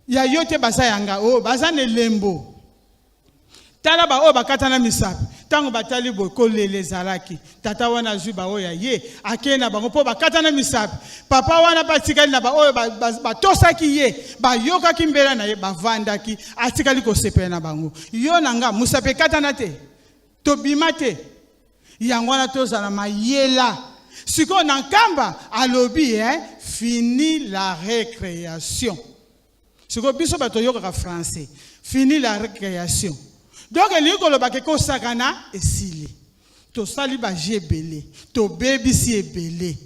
Speaker 2: ya yo te, baza yanga oyo baza na elembo. Tala baoyo bakatana misapi, Ntango batali boye, kolela ezalaki. Tata wana azwi baoyo ya ye, akei na bango mpo bakatana misapi. Papa wana mpe atikali na baoyo batosaki ye, bayokaki mbela na ye, bavandaki, atikali kosepela na bango. Yo na nga, mosapi ekatana te, tobima te. Yango wana tozala mayela. Sikoyo na Nkamba alobi eh, fini la recreation. Sikoyo biso bato toyokaka français, fini la recreation. Donc elingi koloba ke kosakana esili. Tosali ba jeux ebele, tobebisi ebele.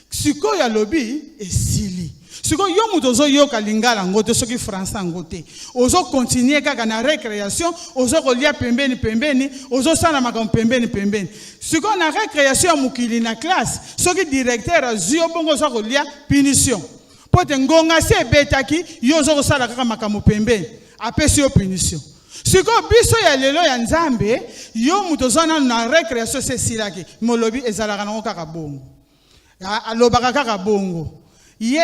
Speaker 2: Sikoyo alobi esili. Sikoyo yo moto ozoyoka lingala yango te, soki français yango te, ozo continuer kaka na recreation, ozo kolia pembeni pembeni, ozosala makambo pembeni pembeni. Sikoyo na recreation ya mokili na classe, soki directeur azwi yo bongo oza kolia punition. Mpo te ngonga se ebetaki, yo ozo kosala kaka makambo pembeni, apesi yo punition. Sikoyo biso ya lelo ya Nzambe, yo moto oza nanu na recreation se esilaki, molobi ezalaka nango kaka bongo. Alobaka kaka bongo. Ye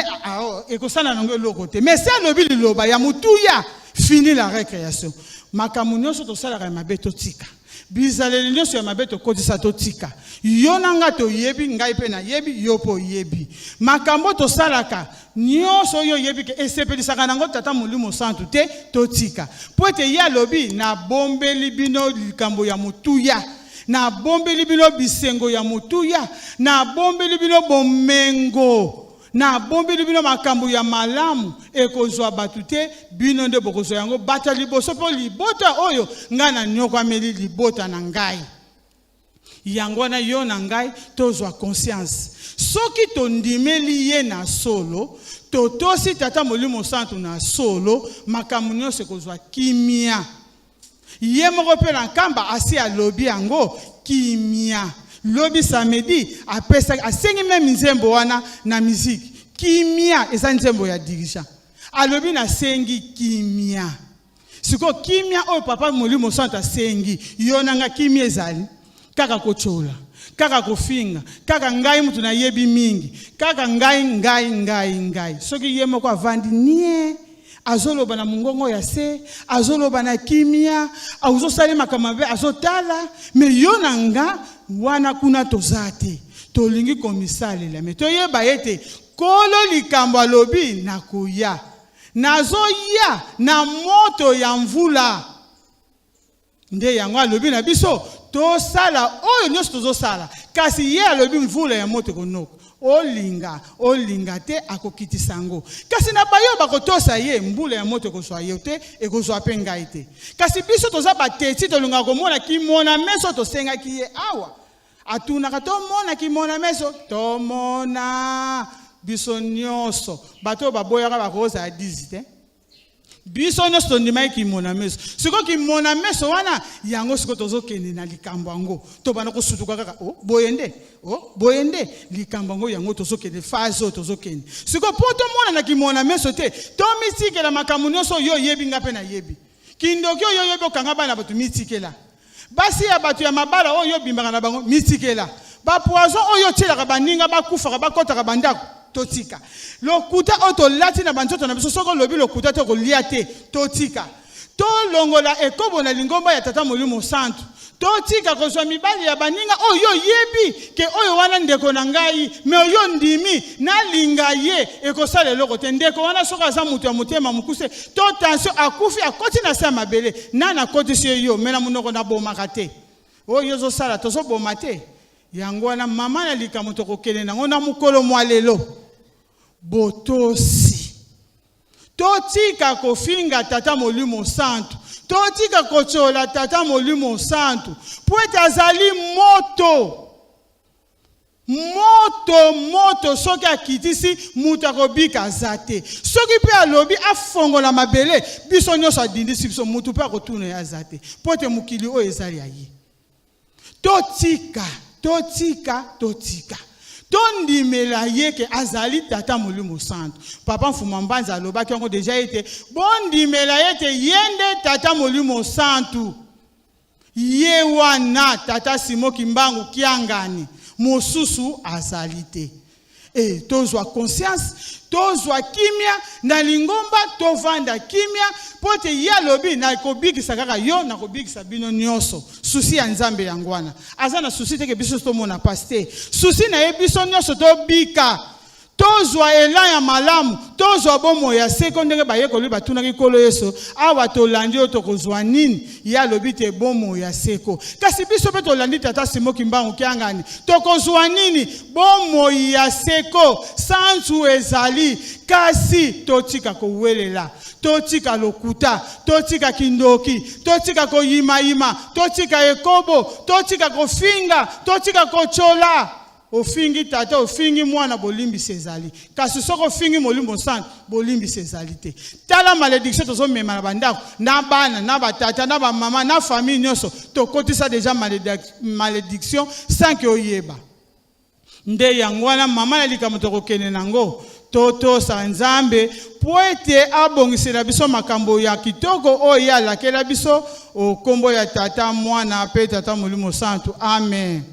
Speaker 2: ekosala nango eloko te. Mais se alobi liloba ya motuya, fini la recreation. Makambo nyonso tosalaka ya mabe totika. Bizaleli nyonso ya mabe tokotisa totika. Yo na nga toyebi, ngai mpe nayebi, yo mpe oyebi. Makambo tosalaka nyonso oyo oyebi ke esepelisaka nango Tata Molimo Santu te, totika. Mpo ete ye alobi, nabombeli bino likambo ya motuya, nabombeli bino bisengo ya motuya, nabombeli bino bomengo, nabombeli bino makambo ya malamu, ekozwa bato te, bino nde bokozwa yango bato ya liboso, mpo libota oyo ngai nanyokwameli libota na ngai. Yango wana yo na ngai tozwa conscience, soki tondimeli ye na solo, totosi Tata Molimo Santu na solo, makambo nyonso ekozwa kimia. Ye moko mpe na Nkamba asi alobi yango, kimia. Lobi samedi apesaki, asengi meme nzembo wana na musique. Kimia eza nzembo ya dirigeant. Alobi nasengi kimia. Sikoyo kimia oyo Papa Molimo Santu asengi yo na nga, kimia ezali kaka kotyola, kaka kofinga, kaka ngai mutu nayebi mingi, kaka ngai ngai ngai ngai. Soki ye moko avandi nie, azoloba na mongongo ya se, azoloba na kimia, azosala makambo mabe, azotala, me yo na nga wana kuna toza te. Tolingi komisalela, me toyeba ete Nkolo likambo alobi, nakoya. Nazoya na moto ya mvula. Nde yango alobi na biso tosala oyo nyonso tozosala, kasi ye alobi mvula ya moto ekonoka. Olinga olinga te, akokitisa yango. Kasi na bayo bakotosa ye, mbula ya moto ekozwa yo te, ekozwa mpe ngai te. Kasi biso toza bateti, tolingaka komona kimona meso tosengaki ye awa. Atunaka tomona kimona meso, tomona biso nyonso. Bato oyo baboyaka bakozala dizi te. Biso nyonso tondimaki kimona meso. Sikoyo kimona meso wana yango sikoyo tozokende na likambo yango, tobanda kosutuka kaka o boye nde, o boye nde likambo yango, yango tozokende phase oyo tozokende sikoyo. Mpo tomona na kimona meso te, tomitikela makambo nyonso oyo oyebi, nga mpe nayebi. Kindoki oyo oyebi okanga bana bato, mitikela. Basi ya bato ya mabala oyo obimbaka na bango, mitikela. Bapoison oyo otielaka baninga bakufaka, bakɔtaka bandako, totika. Lokuta oyo tolati na banzoto na biso, soki olobi lokuta te okolia te, totika. Tolongola ekobo na lingomba ya Tata Molimo Santu. Totika kozwa mibali ya baninga oyo oyebi ke oyo wana ndeko na ngai, me oyo ndimi nalinga ye, ekosala eloko te. Ndeko wana soki aza moto ya motema mokuse to tension, akufi, akoti na se ya mabele, nani akotisi ye? Yo me na monoko nabomaka te, oyo ozosala tozoboma te. Yango wana mama na likambo tokokende nango na mokolo mwa lelo, botosi. Totika kofinga Tata Molimo Santu, totika kotyola Tata Molimo Santu, mpo ete azali moto moto moto. Soki akitisi moto akobika aza te. Soki mpe alobi afongola mabele, biso nyonso adindisi biso, motu mpe akotuna ye aza te, mpo ete mokili oyo ezali ya ye. Totika, totika, totika, tondimela ye ke azali Tata Molimo Santu. Papa Mfuma Mbanza alobaki yango deja ete bondimela ete ye nde Tata Molimo Santu. Ye wana Tata Simo Kimbangu Kiangani, mosusu azali te. E tozwa conscience, tozwa kimia na lingomba, tovanda kimia, mpo te ye alobi nakobikisa kaka yo, nakobikisa bino nyonso. Souci ya Nzambe yango wana. Aza na souci te ke biso tomona pasi te. Souci na ye, biso nyonso tobika, tozwa elan ya malamu, tozwa bomoi ya seko. Ndenge bayekoli batunaki Nkolo Yesu: "Awa tolandi oyo, tokozwa nini?" Ye alobi te: "Bomoi ya seko." Kasi biso mpe tolandi tata Simo Kimbangu Kiangani, tokozwa nini? Bomoi ya seko. Santu ezali, kasi totika kowelela, totika lokuta, totika kindoki, totika koyimayima, totika ekobo, totika kofinga, totika kotyola. Ofingi tata, ofingi mwana, bolimbisi ezali. Kasi soki ofingi Molimo Santu, bolimbisi ezali te. Tala malédiction tozomema na bandako, na bana, na batata, na bamama, na famille nyonso. Tokotisa déjà malédiction sans ke oyeba. Nde yango wana, mama na likambo tokokende nango, totosa Nzambe mpo ete abongisela biso makambo ya kitoko oyo ye alakela biso. Okombo ya Tata, Mwana mpe Tata Molimo Santu, amen.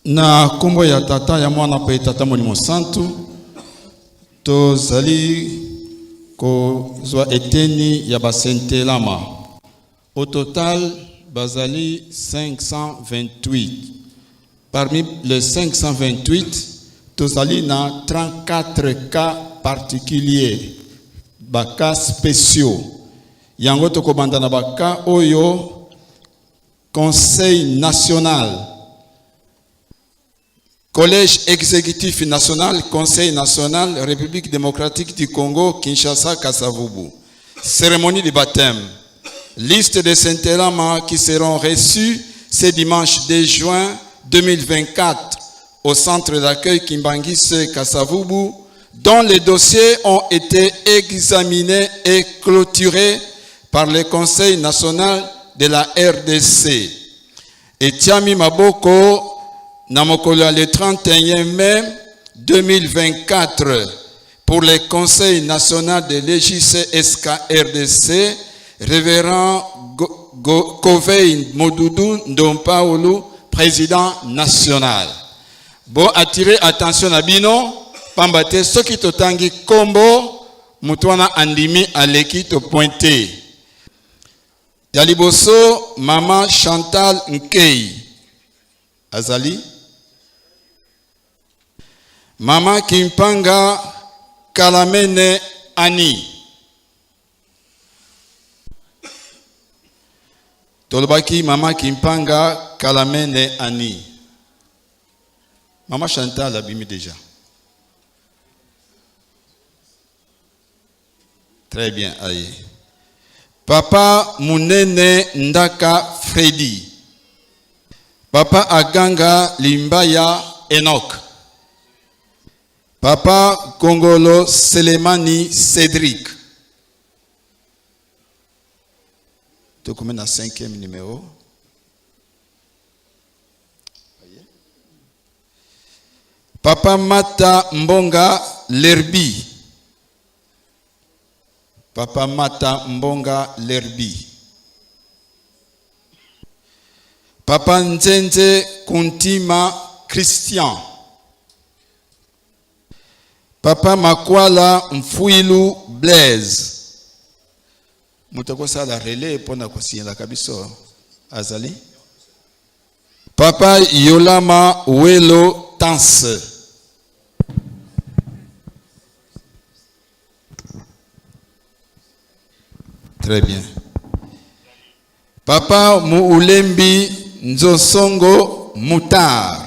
Speaker 1: Na nkombo ya Tata, ya Mwana mpe Tata Molimo Santu, tozali kozwa eteni ya basentelama. Au total, bazali 528. Parmi les 528, tozali na 34 cas particuliers, ba cas spéciaux. Yango tokobanda na ba cas oyo Conseil national, Collège exécutif national, Conseil national, République démocratique du Congo, Kinshasa, Kasavubu. Cérémonie de baptême. Liste des Saint-Elama qui seront reçus ce dimanche 2 juin 2024 au centre d'accueil Kimbanguiste Kasavubu, dont les dossiers ont été examinés et clôturés par le Conseil national de la RDC. Etiami maboko na mokolo ya le 31 mai 2024 pour le Conseil national de l'EJC-SK-RDC, révérend Kovei Modoudou Ndompaolu, président national. Bo attirer attention na bino, pamba te soki totangi kombo moto wana andimi aleki to pointe. Ya liboso, mama Chantal Nkei azali, mama Kimpanga Kalamene Ani. Tolobaki mama Kimpanga Kalamene Ani. Mama Chantal abimi déjà. Très bien, aye. Papa Munene Ndaka Freddy. Papa Aganga Limbaya Enoch. Papa Kongolo Selemani Cédric. Tokomi na cinquième numéro. Papa Mata Mbonga Lerbi. Papa Mata Mbonga Lerbi. Papa Nzenze Kuntima Christian. Papa Makwala Mfuilu Blaise. Moto akosala relais mpo na kosinyelaka biso azali Papa Yolama Welo Tanse. Très bien. Papa Muulembi Nzosongo Moutar.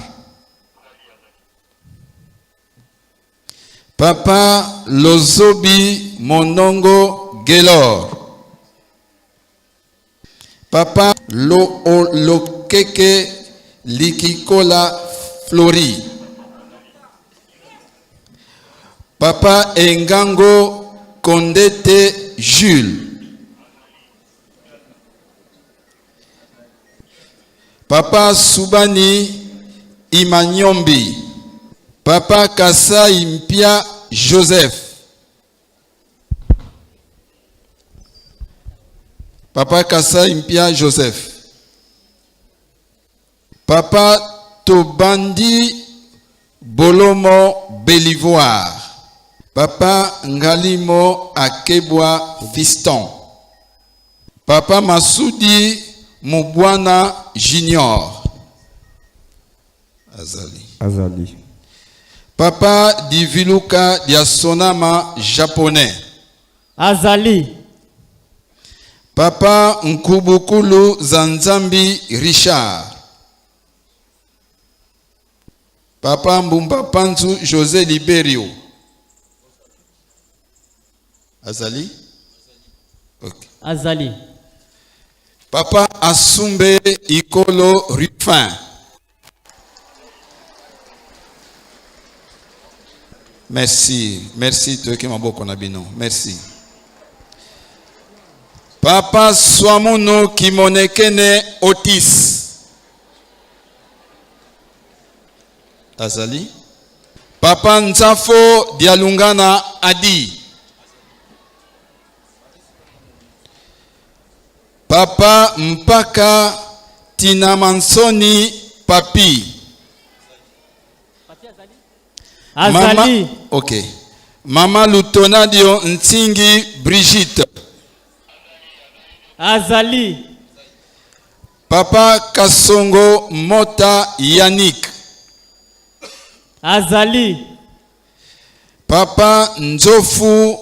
Speaker 1: Papa Lozobi Monongo Gelor. Papa Loolokeke Likikola Flori. Papa Engango Kondete Jules. Papa Subani Imanyombi. Papa Kasai Mpia Joseph. Papa Kasai Mpia Joseph. Papa Tobandi Bolomo Belivoir. Papa Ngalimo Akebwa Fiston. Papa Masudi Mubwana Junior. Azali.
Speaker 4: Azali.
Speaker 1: Papa Diviluka Diasonama Japonais.
Speaker 3: Azali.
Speaker 1: Papa Nkubukulu Zanzambi Richard. Papa Mbumba Panzu José Liberio. Azali. Ok.
Speaker 3: Azali.
Speaker 1: Papa Asumbe Ikolo Rufin. Merci, merci toyoki maboko na bino. Merci. Papa Swamuno Kimonekene Otis. Azali. Papa Nzafo Dialungana Adi. Papa Mpaka Tinamansoni Papi.
Speaker 3: Azali.
Speaker 1: Mama, ok. Mama Lutonadio Ntingi Brigitte.
Speaker 3: Azali.
Speaker 1: Papa Kasongo Mota Yannick.
Speaker 3: Azali.
Speaker 1: Papa Nzofu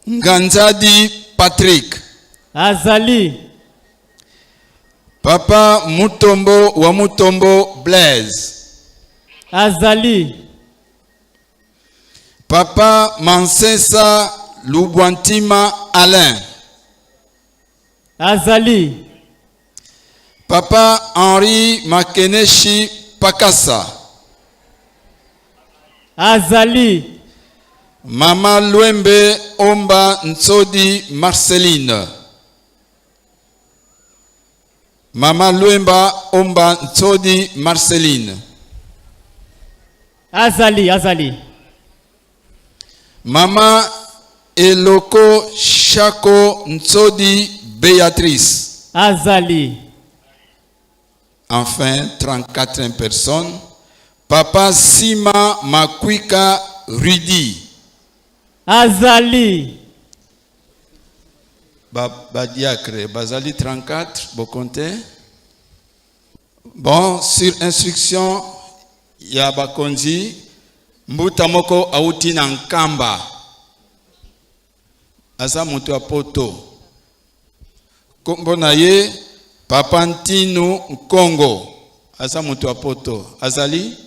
Speaker 1: Nganzadi Patrick.
Speaker 3: Azali.
Speaker 1: Papa Mutombo wa Mutombo Blaise.
Speaker 3: Azali.
Speaker 1: Papa Mansesa Lubwantima Alain.
Speaker 3: Azali.
Speaker 1: Papa Henri Makeneshi Pakasa.
Speaker 3: Azali.
Speaker 1: Mama Luembe Omba Ntsodi Marceline. Mama Luemba Omba Ntsodi Marceline.
Speaker 3: Azali, azali.
Speaker 1: Mama Eloko Shako Ntsodi Béatrice.
Speaker 3: Azali.
Speaker 1: Enfin, 34 personnes. Papa Sima Makwika Rudy.
Speaker 3: Azali.
Speaker 1: Ba, ba diacre, Bazali 34, Bokonte. Bon, sur instruction ya bakonzi, mbuta moko auti na Nkamba. Aza moto ya poto. Kombo na ye Papa Ntinu Nkongo. Aza moto ya poto. Azali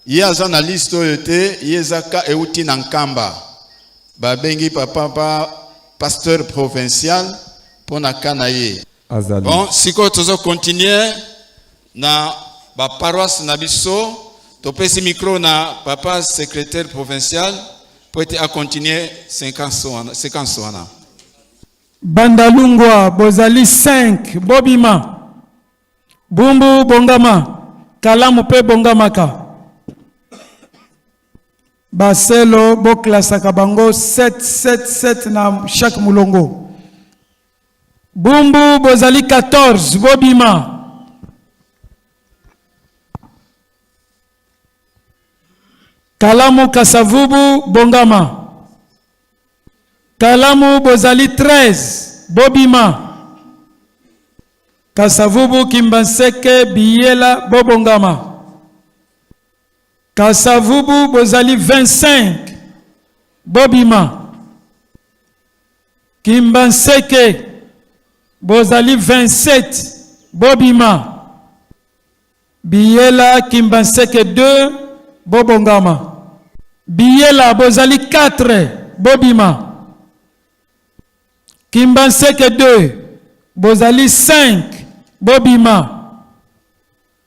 Speaker 1: ye aza na liste oyo te, ye eza ka euti na Nkamba. Babengi papa pa pasteur provincial mpo na ka na ye.
Speaker 4: Azali.
Speaker 1: Bon, sikoyo tozo continuer na ba paroisse na biso. Topesi micro na papa secrétaire provincial po ete a continuer séquence wana, séquence wana.
Speaker 5: Bandalungwa bozali 5 bobima. Bumbu bongama, kalamu pe bongamaka. Baselo boklasaka bango 7 7 7 na chaque mulongo. Bumbu bozali 14 bobima. Kalamu Kasavubu bongama. Kalamu bozali 13 bobima. Kasavubu Kimbanseke Biyela bobongama. Kasavubu bozali 25 bobima. Kimbanseke bozali 27 bobima. Biyela Kimbanseke 2 bobongama. Biyela bozali 4 bobima. Kimbanseke 2 bozali 5 bobima.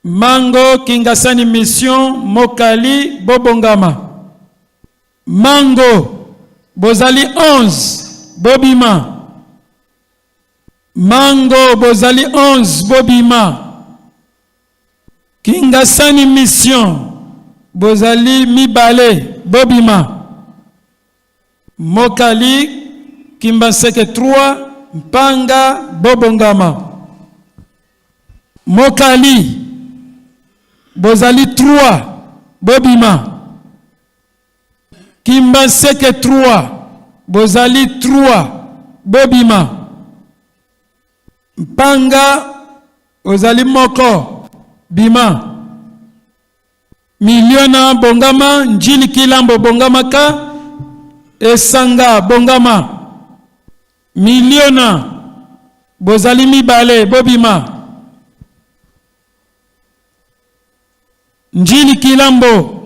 Speaker 5: Mango Kingasani Mission Mokali bobongama. Mango bozali 11 bobima. Mango bozali 11 bobima. Kingasani Mission bozali mibale bobima. Mokali Kimbanseke 3 Mpanga bobongama. Mokali bozali 3 bobima. Kimbanseke 3 bozali 3 bobima. Mpanga ozali moko bima. Miliona bongama, Njili Kilambo bongamaka, Esanga bongama. Miliona bozali mibale bobima. Njili Kilambo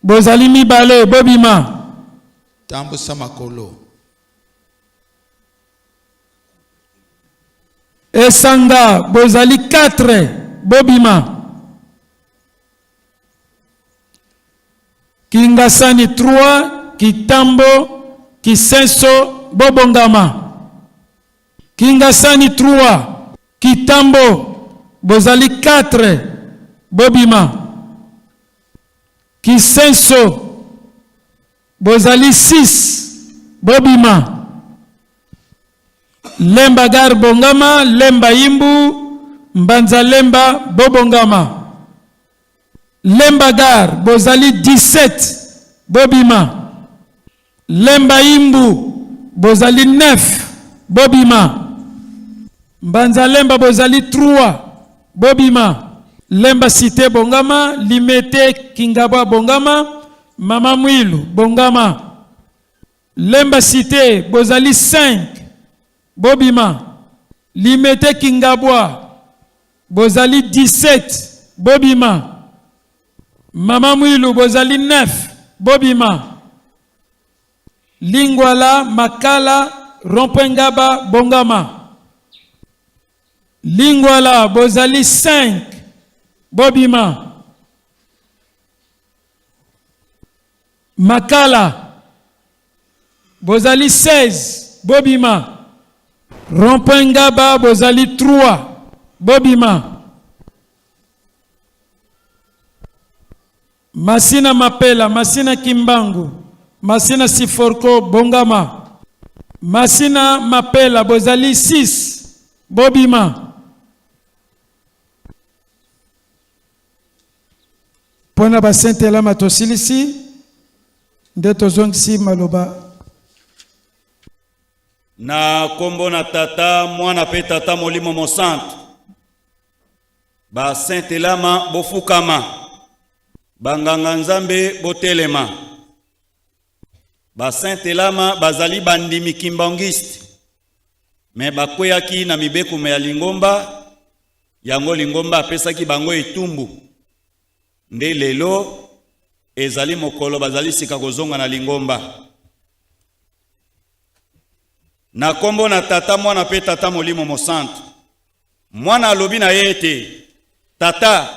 Speaker 5: bozali mibale bobima.
Speaker 1: Tambusa makolo.
Speaker 5: Esanga bozali 4 bobima. Kingasani 3 Kitambo Kisenso bobongama. Kingasani 3 Kitambo bozali 4 bobima. Kisenso bozali 6 bobima. Lemba gare bongama, Lemba Imbu, Mbanza Lemba bobongama. Lemba Gare bozali 17 bobima. Lemba Imbu bozali 9 bobima. Mbanza Lemba bozali 3 bobima. Lemba Cité bongama, Limete Kingabwa bongama, Mama Mwilu bongama. Lemba Cité bozali 5 bobima. Limete Kingabwa bozali 17 bobima. Mama Mwilu bozali 9 bobima. Lingwala Makala rond-point Ngaba bongama. Lingwala bozali 5 bobima. Makala bozali 16 bobima. Rond-point Ngaba bozali 3 bobima. Masina Mapela, Masina Kimbangu, Masina Siforco bongama. Masina Mapela bozali 6 bobima. Mpona basentelama tosilisi nde tozongisi maloba.
Speaker 4: Na kombo na Tata, Mwana pe Tata Molimo Mosantu. Ba Saint Elama bofukama. Banganga Nzambe botelema. Ba Saint Elama bazali bandimi kimbanguiste, mais bakweyaki na mibeko ya lingomba yango, lingomba apesaki bango etumbu. Nde lelo ezali mokolo bazali sika kozonga na lingomba. Na kombo na Tata, Mwana pe Tata Molimo Mosantu. Mwana alobi na ye ete, Tata,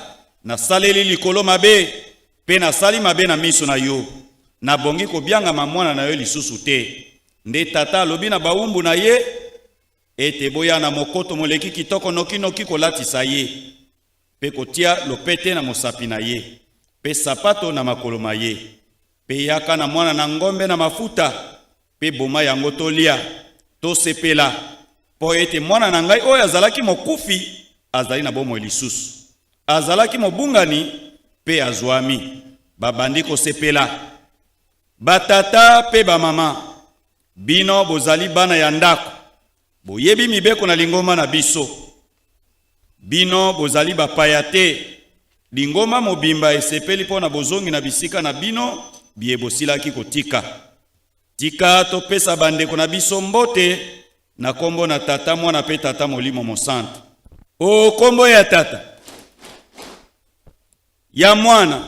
Speaker 4: nasaleli likolo mabe pe nasali mabe na miso na yo, nabongi kobiangama mwana na yo lisusu te. Nde tata alobi na bawumbu na ye ete, Boya na mokoto moleki kitoko noki-noki kolatisa ye, pe kotia lopete na mosapi na ye, pe sapato na makolo ma ye. Pe yaka na mwana na ngombe na mafuta, pe boma yango tolia, tosepela, mpo ete mwana na ngai oyo azalaki mokufi azali na bomoi lisusu, azalaki mobungani pe azwami. Babandi kosepela. Batata pe bamama, bino bozali bana ya ndako, boyebi mibeko na lingomba na biso. Bino bozali bapaya te. Lingomba mobimba esepeli mpo na bozongi na bisika na bino biye bosilaki kotika. Tika topesa bandeko na biso mbote na kombo na Tata, Mwana pe Tata Molimo Mosantu. O kombo ya Tata, ya Mwana,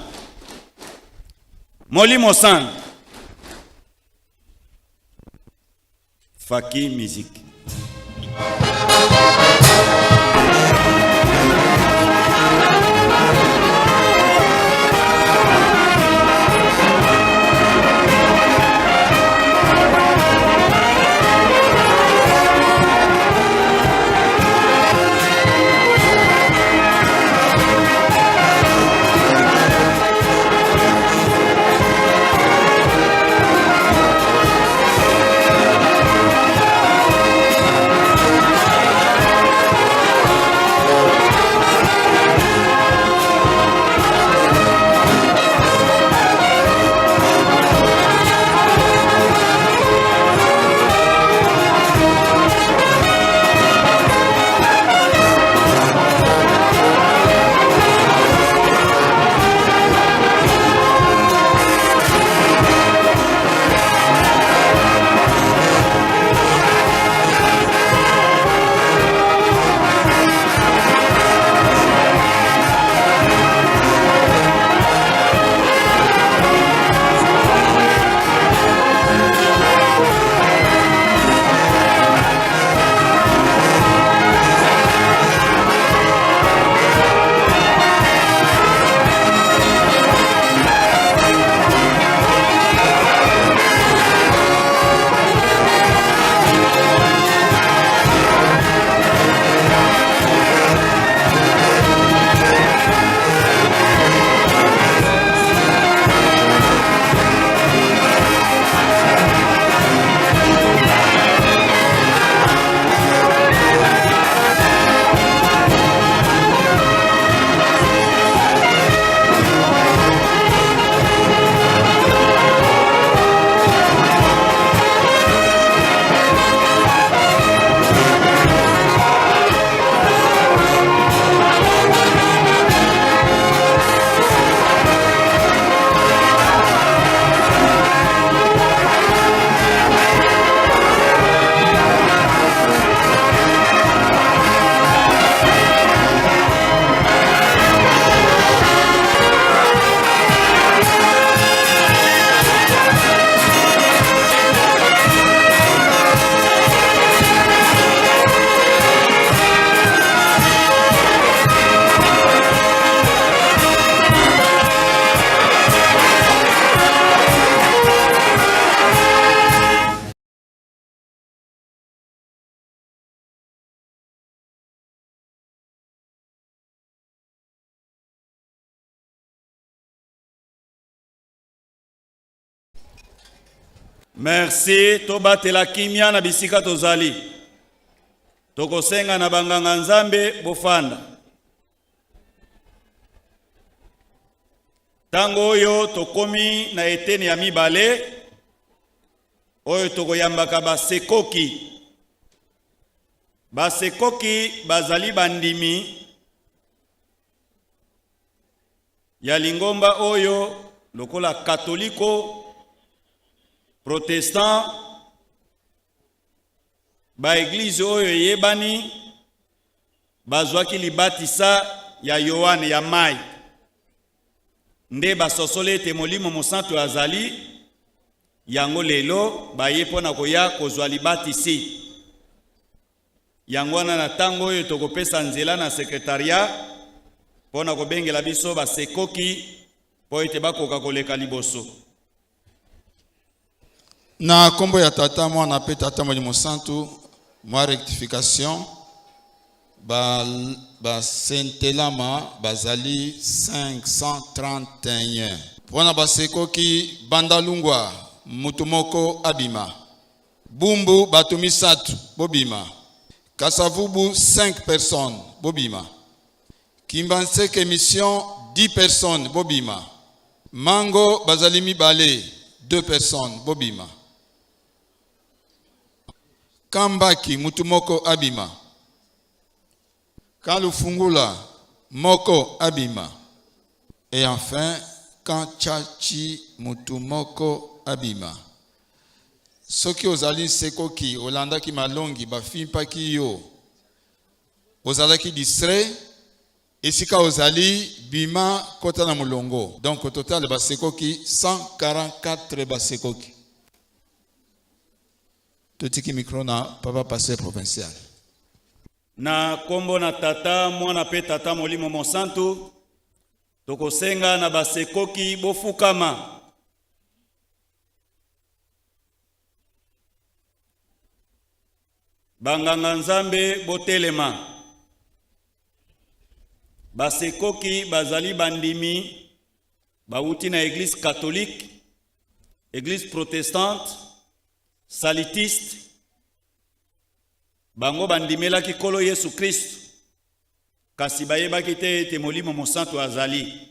Speaker 4: Molimo Santu. Faki Musique. Merci, tobatela kimia na bisika tozali. Tokosenga na banganga Nzambe bofanda. Tango oyo tokomi na eteni ya mibale oyo tokoyambaka basekoki. Basekoki bazali bandimi ya lingomba oyo lokola katoliko, protestant, ba eglise oyo eyebani bazwaki libatisa ya Yoane ya mai nde basosoli ete Molimo Mosantu azali yango lelo baye mpo na koya kozwa libatisi. Yango wana na ntango oyo tokopesa nzela na sekretariat mpo na kobengela biso basekoki mpo ete bakoka koleka liboso.
Speaker 1: Na kombo ya Tata, Mwana pe Tata Molimo Santu, mwa rectification ba basentelama bazali 531 mpona basekoki bandalungwa mutu moko abima Bumbu bato misato bobima. Kasavubu 5 personnes bobima. Kimbanseke mission 10 personnes bobima. Mango bazali mibale 2 personnes bobima. Kambaki mutu moko abima. Kalufungula moko abima. Et enfin Kanchachi mutu moko abima. Soki ozali nsekoki olandaki malongi bafimpaki yo ozalaki distrait esika ozali bima kota na molongo. Donc au total basekoki 144 basekoki. Totiki micro na papa pasteur provincial.
Speaker 4: Na kombo na Tata, Mwana pe Tata Molimo Mosantu, tokosenga na basekoki bofukama. Banganga Nzambe botelema. Basekoki bazali bandimi bawuti na Eglise catholique, Eglise protestante, Salutiste. Bango bandimelaki Nkolo Yesu Kristo, kasi bayebaki te ete Molimo Mosantu azali.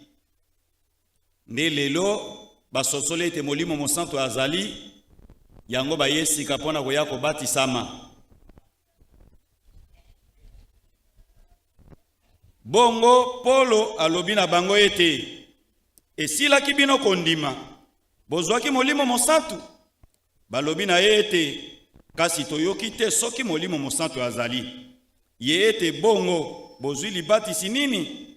Speaker 4: Nde lelo basosoli ete Molimo Mosantu azali, yango baye sika mpo na koya kobatisama. Bongo Polo alobi na bango ete, Esilaki bino kondima, bozwaki Molimo Mosantu? Balobi na ye ete, Kasi toyoki te soki Molimo Mosantu azali. Ye ete, Bongo bozwi libatisi nini?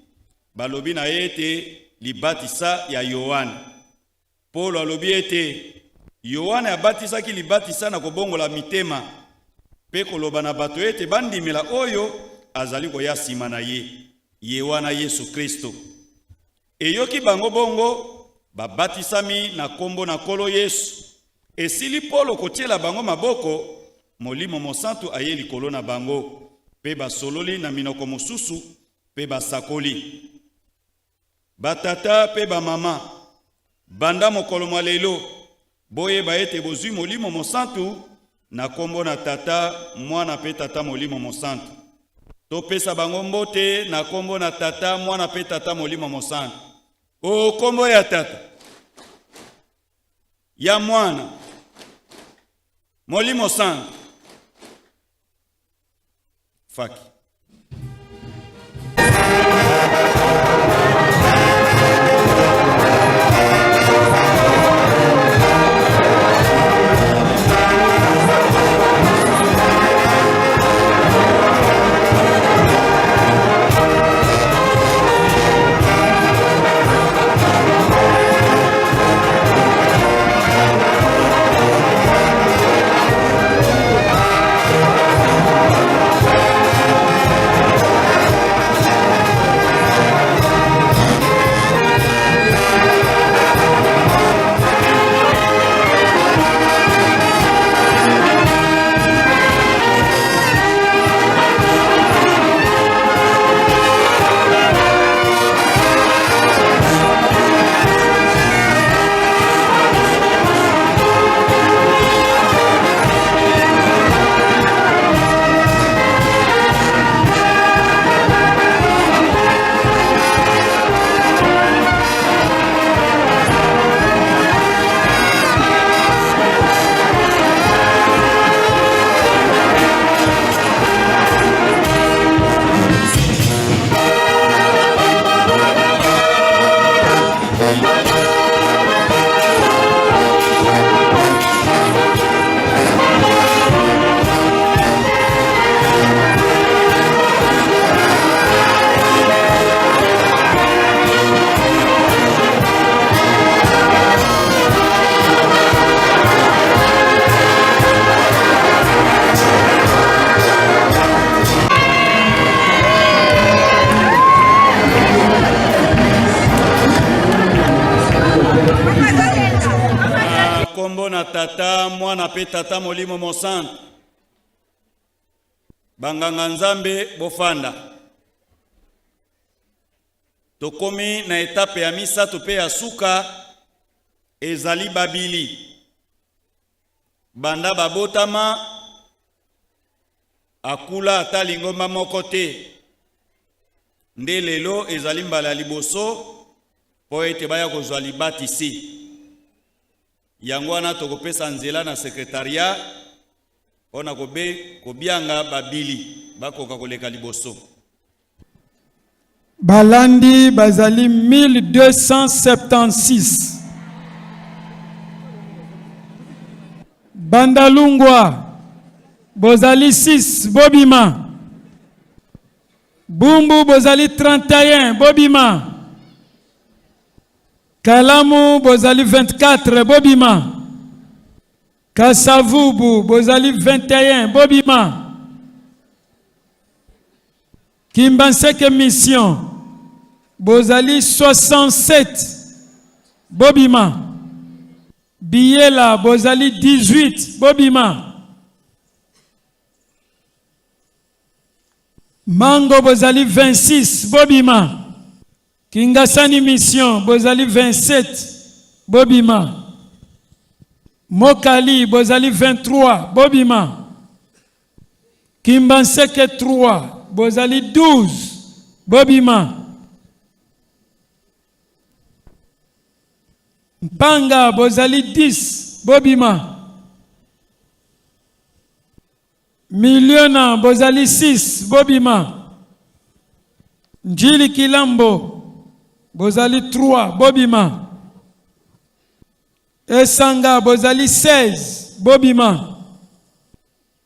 Speaker 4: Balobi na ye ete, Libatisa ya Yoane. Polo alobi ete, Yoane abatisaki libatisa na kobongola mitema mpe koloba na bato ete bandimela oyo azali koya nsima na ye, ye wana Yesu Kristo. Eyoki bango bongo, babatisami na kombo na Nkolo Yesu. Esili Polo kotiela bango maboko, Molimo Mosantu aye likolo na bango, mpe basololi na minoko mosusu mpe basakoli. Batata mpe bamama, banda mokolo mwa lelo, boyeba ete bozwi Molimo Mosantu na kombo na Tata, Mwana mpe Tata Molimo Mosantu. Topesa bango mbote na kombo na Tata, Mwana mpe Tata Molimo Mosantu. O kombo ya Tata, ya Mwana, Molimo Santu. Faki. Tata, Mwana mpe Tata Molimo Mosantu. Banganga Nzambe bofanda. Tokomi na etape ya misato mpe ya suka, ezali babili. Banda babotama, akula ata lingomba moko te. Nde lelo ezali mbala ya liboso mpo ete baya kozwa libatisi. Yango wana tokopesa nzela na secretariat mpo na kobianga babili bakoka koleka liboso.
Speaker 5: Balandi bazali 1276. Bandalungwa bozali 6 bobima. Bumbu bozali 31 bobima. Kalamu bozali 24 bobima. Kasavubu bozali 21 bobima. Kimbanseke mission bozali 67 bobima. Biyela bozali 18 bobima. Mango bozali 26 bobima. Kingasani mission bozali 27 bobima. Mokali bozali 23 bobima. Kimbanseke 3 bozali 12 bobima. Mpanga bozali 10 bobima. Miliona bozali 6 bobima. Njili Kilambo bozali 3 bobima. Esanga bozali 16 bobima.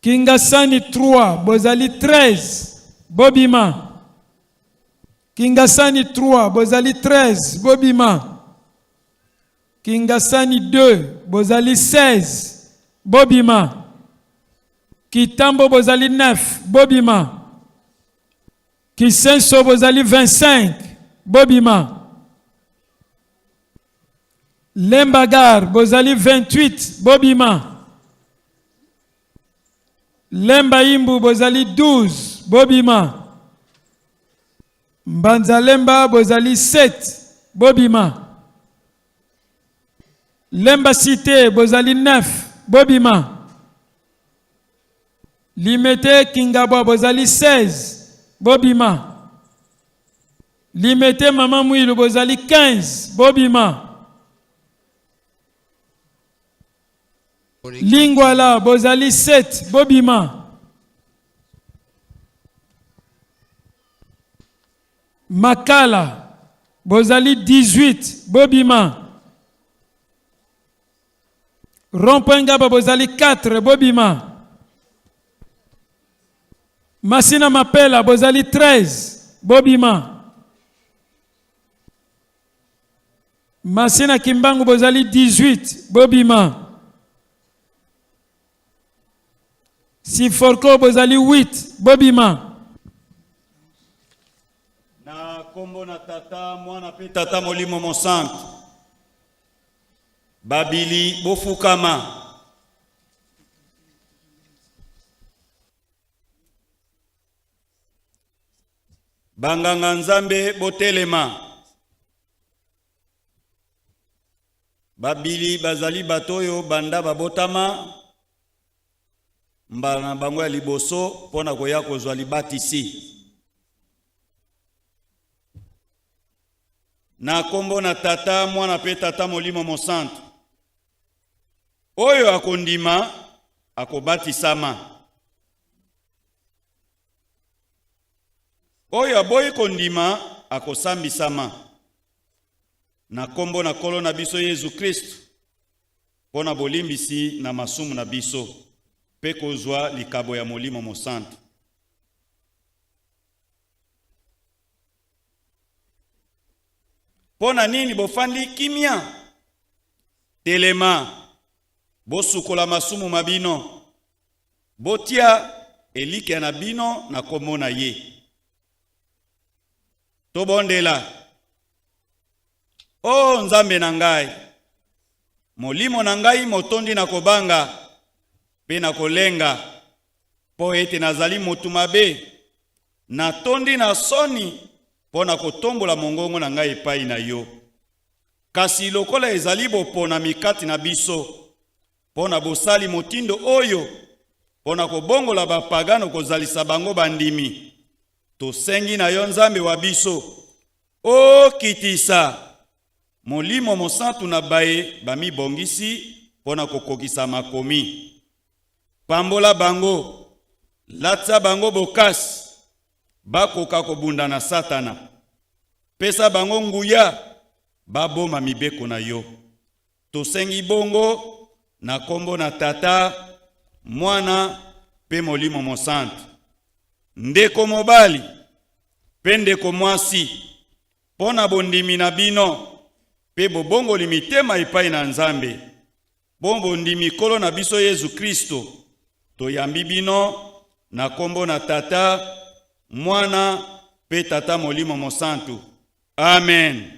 Speaker 5: Kingasani 3 bozali 13 bobima. Kingasani 3 bozali 13 bobima. Kingasani 2 bozali 16 bobima. Kitambo bozali 9 bobima. Kisenso bozali 25 bobima. Lemba Gare bozali 28 bobima. Lemba Imbu bozali 12 bobima. Mbanza Lemba bozali 7 bobima. Lemba Cité bozali 9 bobima. Limete Kingabwa bozali 16 bobima. Limete Mama Mwilu bozali 15 bobima. Lingwala bozali 7 bobima. Makala bozali 18 bobima. Rond-point Ngaba bozali 4 bobima. Masina Mapela bozali 13 bobima. Masina Kimbangu bozali 18 bobima. Siforco bozali 8 bobima.
Speaker 4: Na kombo na Tata, Mwana mpe Tata Molimo Mosantu. Babili bofukama. Banganga Nzambe botelema. Babili bazali bato oyo banda babotama mbala na bango ya liboso mpo na koya kozwa libatisi. Na kombo na Tata, Mwana mpe Tata Molimo Mosantu. Oyo akondima akobatisama. Oyo aboyi kondima akosambisama. Na kombo na Nkolo na biso Yezu Kristu, mpo na bolimbisi na masumu na biso mpe kozwa likabo ya Molimo Mosantu. Mpo na nini bofandi kimia? Telema, bosukola masumu ma bino, botia elikia na bino na kombo na ye. Tobondela. O Nzambe na ngai, Molimo na ngai motondi na kobanga mpe na kolenga, mpo ete nazali moto mabe, natondi na soni mpo na kotombola mongongo na ngai epai na yo. Kasi lokola ezali boponami kati na biso mpo na bosali motindo oyo, mpo na kobongola bapagano kozalisa bango bandimi, tosengi na yo Nzambe wa biso, okitisa Molimo Mosantu na baye bamibongisi mpo na kokokisa makomi. Pambola bango, latisa bango bokasi, bakoka kobunda na Satana. Pesa bango nguya baboma mibeko na yo. Tosengi bongo na kombo na Tata, Mwana mpe Molimo Mosantu. Ndeko mobali mpe ndeko mwasi, mpo na bondimi na bino mpe bobongoli mitema epai na Nzambe, mpo bondimi Nkolo na biso Yezu Kristo, toyambi bino na kombo na Tata, Mwana mpe Tata Molimo Mosantu. Amen.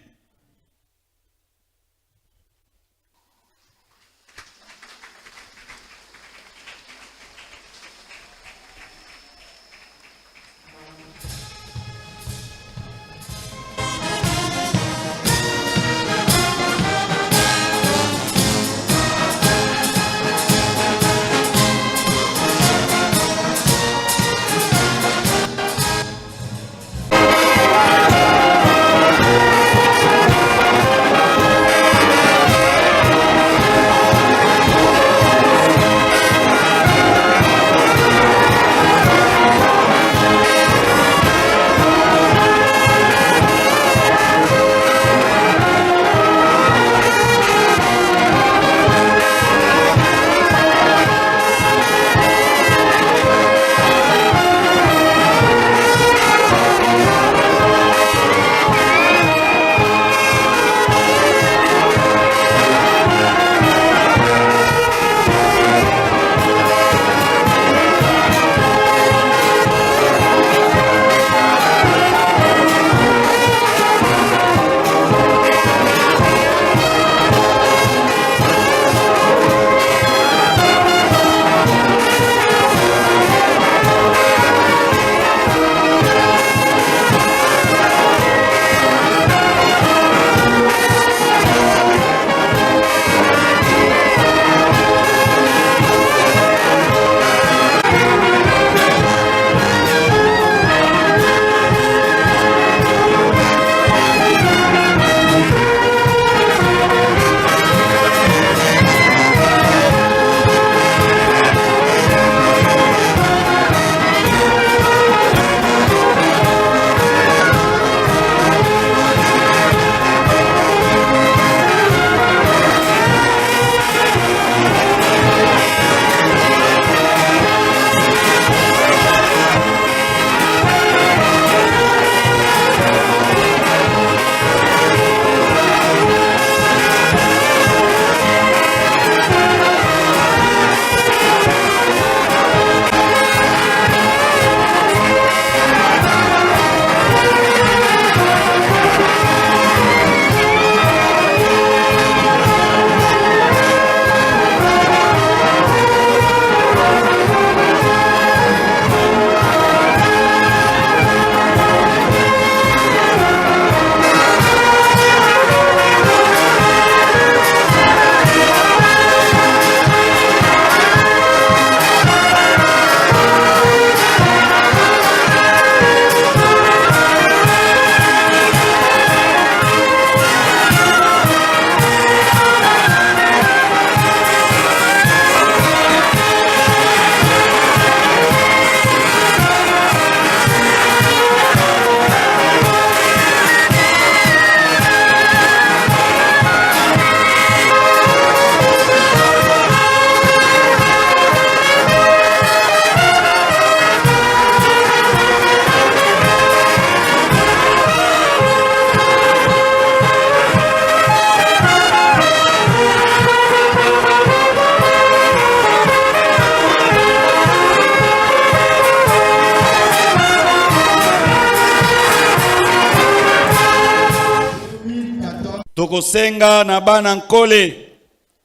Speaker 4: Tokosenga na bana Nkole.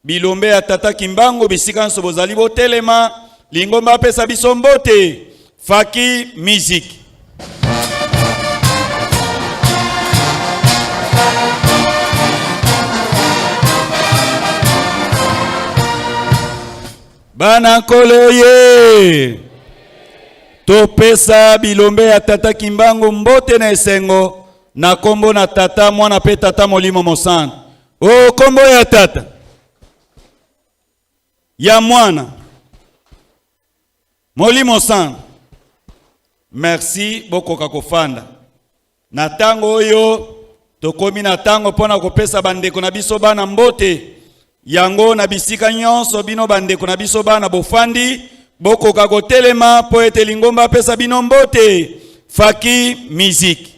Speaker 4: Bilombe ya Tata Kimbangu bisika nyonso bozali botelema, lingomba apesa biso mbote. Faki Music. Bana Nkolo ye topesa bilombe ya Tata Kimbangu mbote na esengo na kombo na Tata, Mwana pe Tata Molimo Mosantu. O kombo ya Tata, ya Mwana, Molimo Santu. Merci, bokoka kofanda. Na tango oyo tokomi na tango mpo na kopesa bandeko na biso bana mbote. Yango na bisika nyonso bino bandeko na biso bana bofandi, bokoka kotelema mpo ete lingomba apesa bino mbote. Faki Music.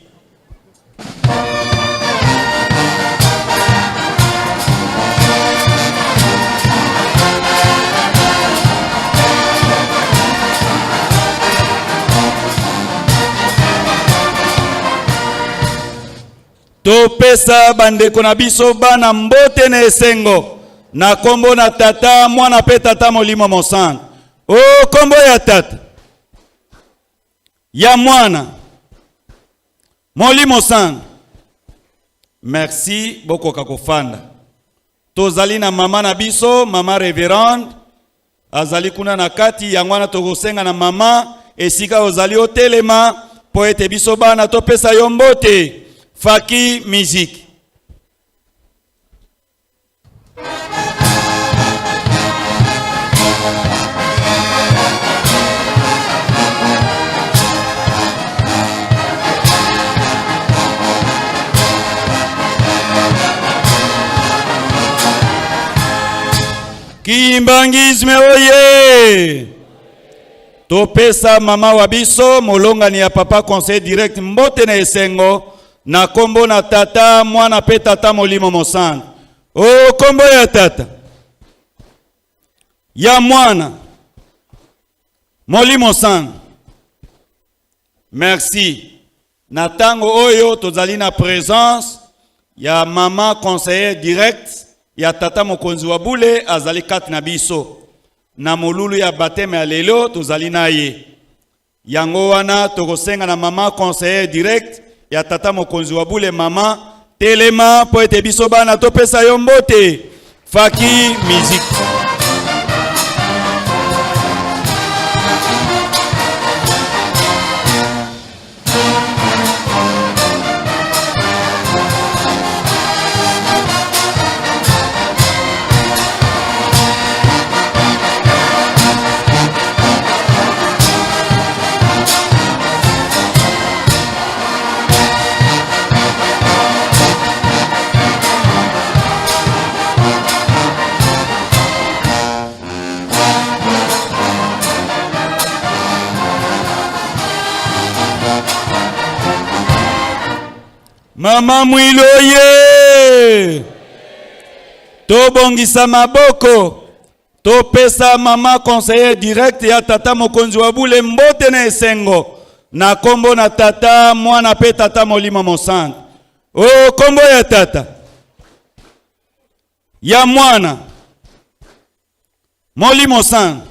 Speaker 4: Topesa bandeko na biso bana mbote na esengo na kombo na Tata, Mwana pe Tata Molimo Mosantu. O kombo ya Tata, ya Mwana, Molimo Santu. Merci, bokoka kofanda. Tozali na mama na biso, mama reverende azali kuna na kati. Yango wana tokosenga na mama esika ozali otelema mpo ete biso bana topesa yo mbote. Faki Music. Kimbangisme oye! Topesa mama wa biso molongani ya papa conseil direct mbote na esengo na kombo na Tata, Mwana pe Tata Molimo Mosantu. O kombo ya Tata, ya Mwana, Molimo Santu. Merci. Na tango oyo tozali na présence ya mama conseiller direct ya tata mokonzi wa bule azali kati na biso. Na molulu ya baptême ya lelo tozali na ye. Yango wana tokosenga na mama conseiller direct ya tata mokonzi wa bule, mama telema po ete biso bana topesa yo mbote. Faki Music. Mama Mwiloye, tobongisa maboko, topesa mama conseiller direct ya tata mokonzi wa bule mbote na esengo na kombo na Tata, Mwana pe Tata Molimo Mosantu. O kombo ya Tata, ya Mwana, Molimo Santu.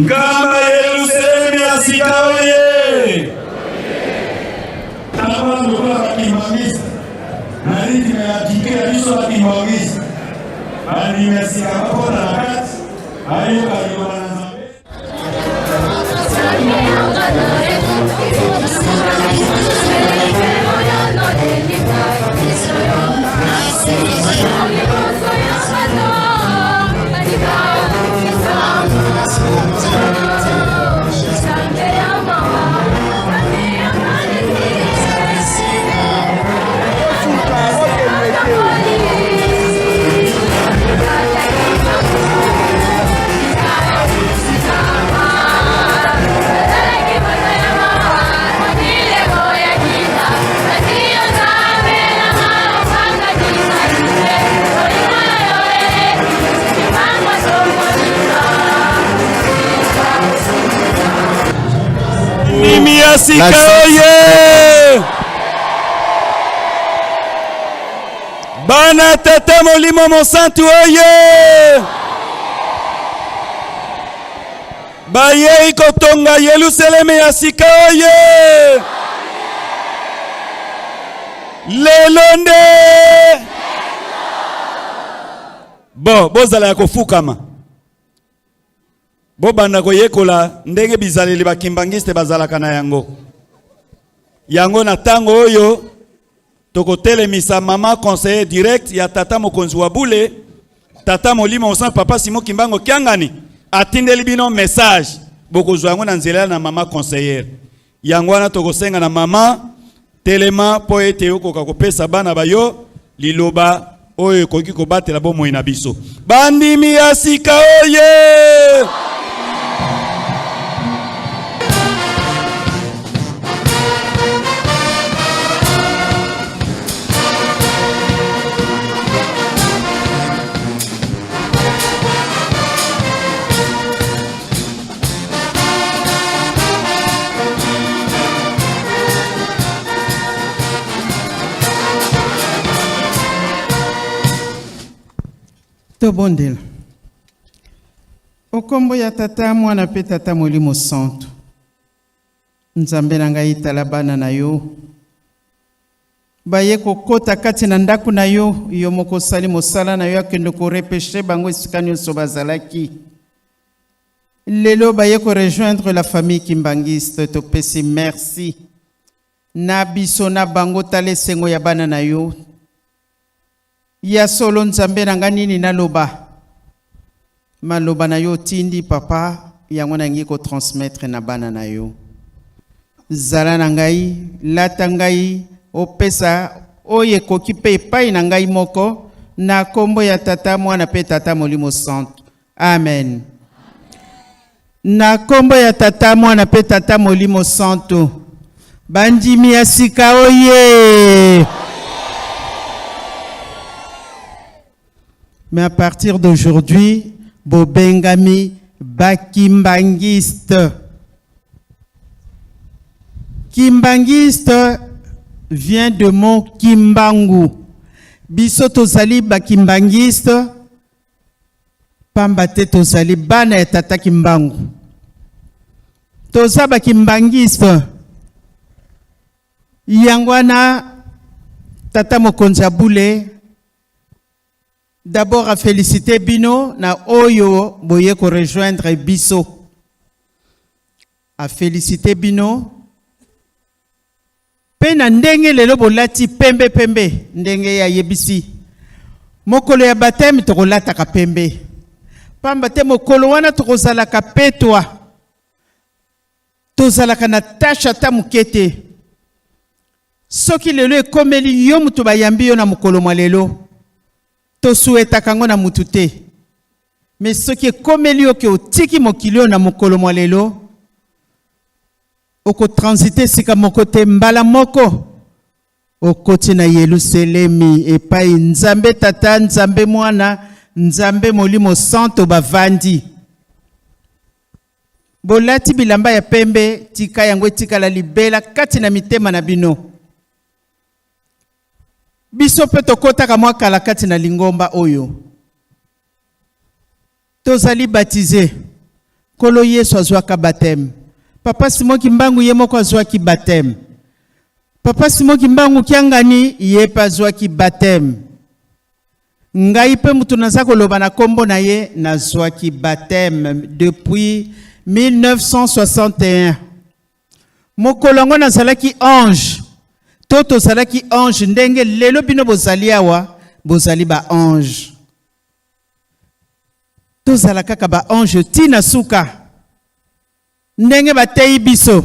Speaker 4: Nkamba Yelusalemi ya sika oye!
Speaker 6: Tala lokola ba kimbanguiste na rythme ya dike ya biso ba kimbanguiste bandimi ya sika bakota na kati bayoka liloba na Nzambe.
Speaker 4: Mimi ya sika oye! Bana tata molimo mosantu oye! Bayei kotonga Yelusaleme ya sika oye! Lelo nde bo bozala ya kofukama. Bobanda koyekola ndenge bizaleli ba kimbanguiste bazalaka na yango. Yango na tango oyo tokotelemisa mama conseiller direct ya tata mokonzi wa bule, tata molimo mosantu papa Simon Kimbangu Kiangani atindeli bino message, bokozwa yango na nzela na mama conseillère. Yango wana tokosenga na mama telema mpo ete okoka kopesa bana ba yo liloba oyo ekoki kobatela bomoi na biso. Bandimi ya sika oye!
Speaker 2: Tobondela. Okombo ya Tata, Mwana mpe Tata Molimo Santu. Nzambe na ngai, tala bana na yo baye kokota kati na ndako na yo, yo moko osali mosala na yo akende korepeshe bango esika nyonso bazalaki. Lelo baye ko rejoindre la famille Kimbanguiste, topesi merci na biso na bango. Tala esengo ya bana na yo ya solo. Nzambe na nga, nini naloba? Maloba na yo otindi papa, yango nangi kotransmettre na bana na yo. Zala na ngai, lata ngai, opesa oyo ekoki mpe epai na ngai moko, na kombo ya Tata, Mwana mpe Tata Molimo Santu, amen. Na kombo ya Tata, Mwana mpe Tata Molimo Santu, bandimi ya sika oye! Mais à partir d'aujourd'hui, bobengami bakimbangiste. Kimbangiste vient de mot Kimbangu. Biso tozali bakimbangiste pamba te tozali bana ya tata Kimbangu. Toza bakimbangiste. Yango wana tata mokonzi ya bule d'abord a féliciter bino na oyo boye ko rejoindre biso. A féliciter bino mpe na ndenge lelo bolati pembe pembe, ndenge ye ayebisi mokolo ya baptême tokolataka pembe, pamba te mokolo wana tokozalaka petwa, tozalaka na tashe ata moke te. Soki lelo ekomeli yo moto bayambi yo na mokolo mwa lelo, tosuetaka yango na mutu te, me soki ekomeli yo ke otiki mokili oyo na mokolo mwa lelo, okotransite esika moko te, mbala moko okoti na Yelusalemi epai Nzambe Tata, Nzambe Mwana, Nzambe Molimo Santo bavandi. Bolati bilamba ya pembe, tika yango etikala libela kati na mitema na bino. Biso mpe tokotaka mwa kala kati na lingomba oyo. Tozali baptisé.
Speaker 7: Nkolo Yesu azwaka baptême. Papa Simon Kimbangu ye moko azwaki baptême. Papa Simon Kimbangu Kiangani ye mpe azwaki baptême. Ngai mpe mutu naza koloba na kombo na ye, nazwaki baptême depuis 1961. Mokolo yango nazalaki ange to tozalaki ange ndenge lelo bino bozali awa, bozali ba ange. Tozala kaka ba ange ti na suka. Ndenge bateyi biso,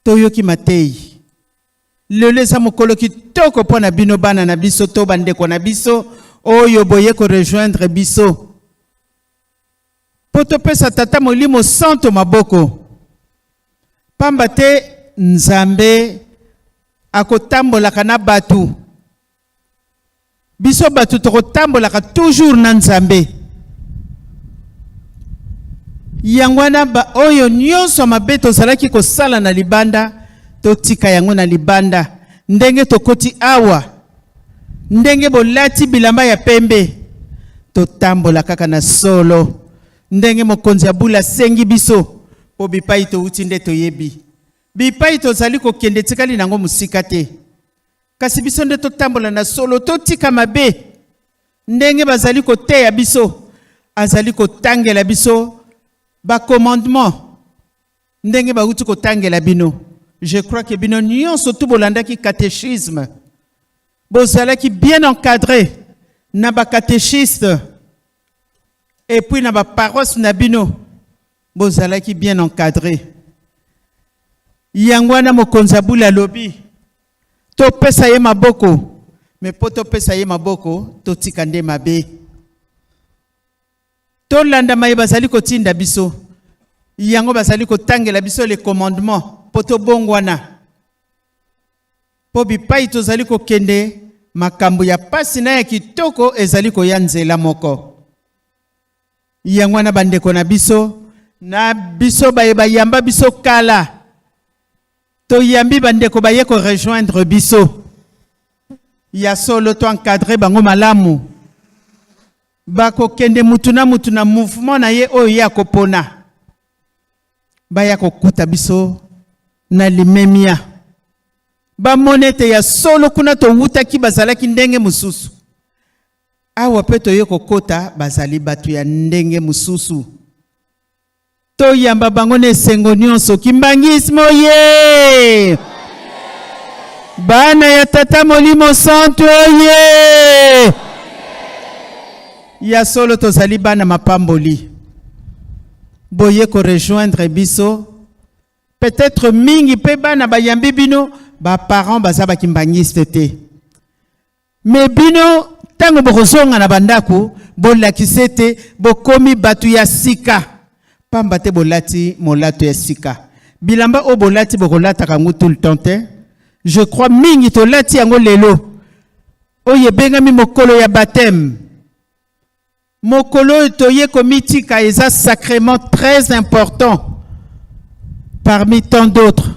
Speaker 7: toyoki mateyi. Lelo eza mokolo kitoko mpo na bino bana na biso to bandeko na biso oyo boye ko rejoindre biso mpo topesa Tata Molimo Santo maboko, pamba te Nzambe akotambolaka na bato. Biso bato tokotambolaka toujours na Nzambe. Yango wana ba oyo nyonso mabe tozalaki kosala na libanda, totika yango na libanda. Ndenge tokoti awa, ndenge bolati bilamba ya pembe, totambola kaka na solo ndenge mokonzi ya bula asengi biso, po bipai touti nde toyebi. Bipai tozali kokende etikali nango mosika te. Kasi biso nde totambola na solo, totika mabe ndenge bazali koteya biso. Azali kotangela biso ba commandement ndenge bauti kotangela bino. Je crois que bino nyonso tu bolandaki catéchisme, bozalaki bien encadré na ba catéchiste et puis na ba paroisse na bino bozalaki bien encadré. Yango wana mokonzi abula alobi topesa ye maboko, me mpo topesa ye maboko, totika nde mabe, tolanda maye bazali kotinda biso. Yango bazali kotangela biso le commandement mpo tobongwana, mpo bipai tozali kokende, makambo ya pasi na ya kitoko ezali koya nzela moko. Yango wana bandeko na biso, na biso baye bayamba biso kala, toyambi bandeko baye korejoindre biso ya solo, to encadre bango malamu. Bakokende mutu na mutu na mouvement na ye oyo ye akopona. Baya kokuta biso na limemia, bamona ete ya solo kuna towutaki bazalaki ndenge mosusu, awa mpe toye kokota bazali bato ya ndenge mosusu. Toyamba bango na esengo nyonso. Kimbangisme oye! Bana ya Tata Molimo Santu oye! Ya solo tozali bana mapamboli. Boye korejoindre biso, peut-être mingi mpe bana bayambi bino, baparent baza bakimbangiste te, me bino ntango bokozonga na bandako, bolakisa ete bokomi bato ya sika, pamba te bolati molato ya sika. Bilamba oyo bolati, bokolataka yango tout le temps te. Je crois mingi tolati yango lelo oyo ebengami mokolo ya baptême, mokolo oyo toye komitika. Eza sacrement très important parmi tant d'autres.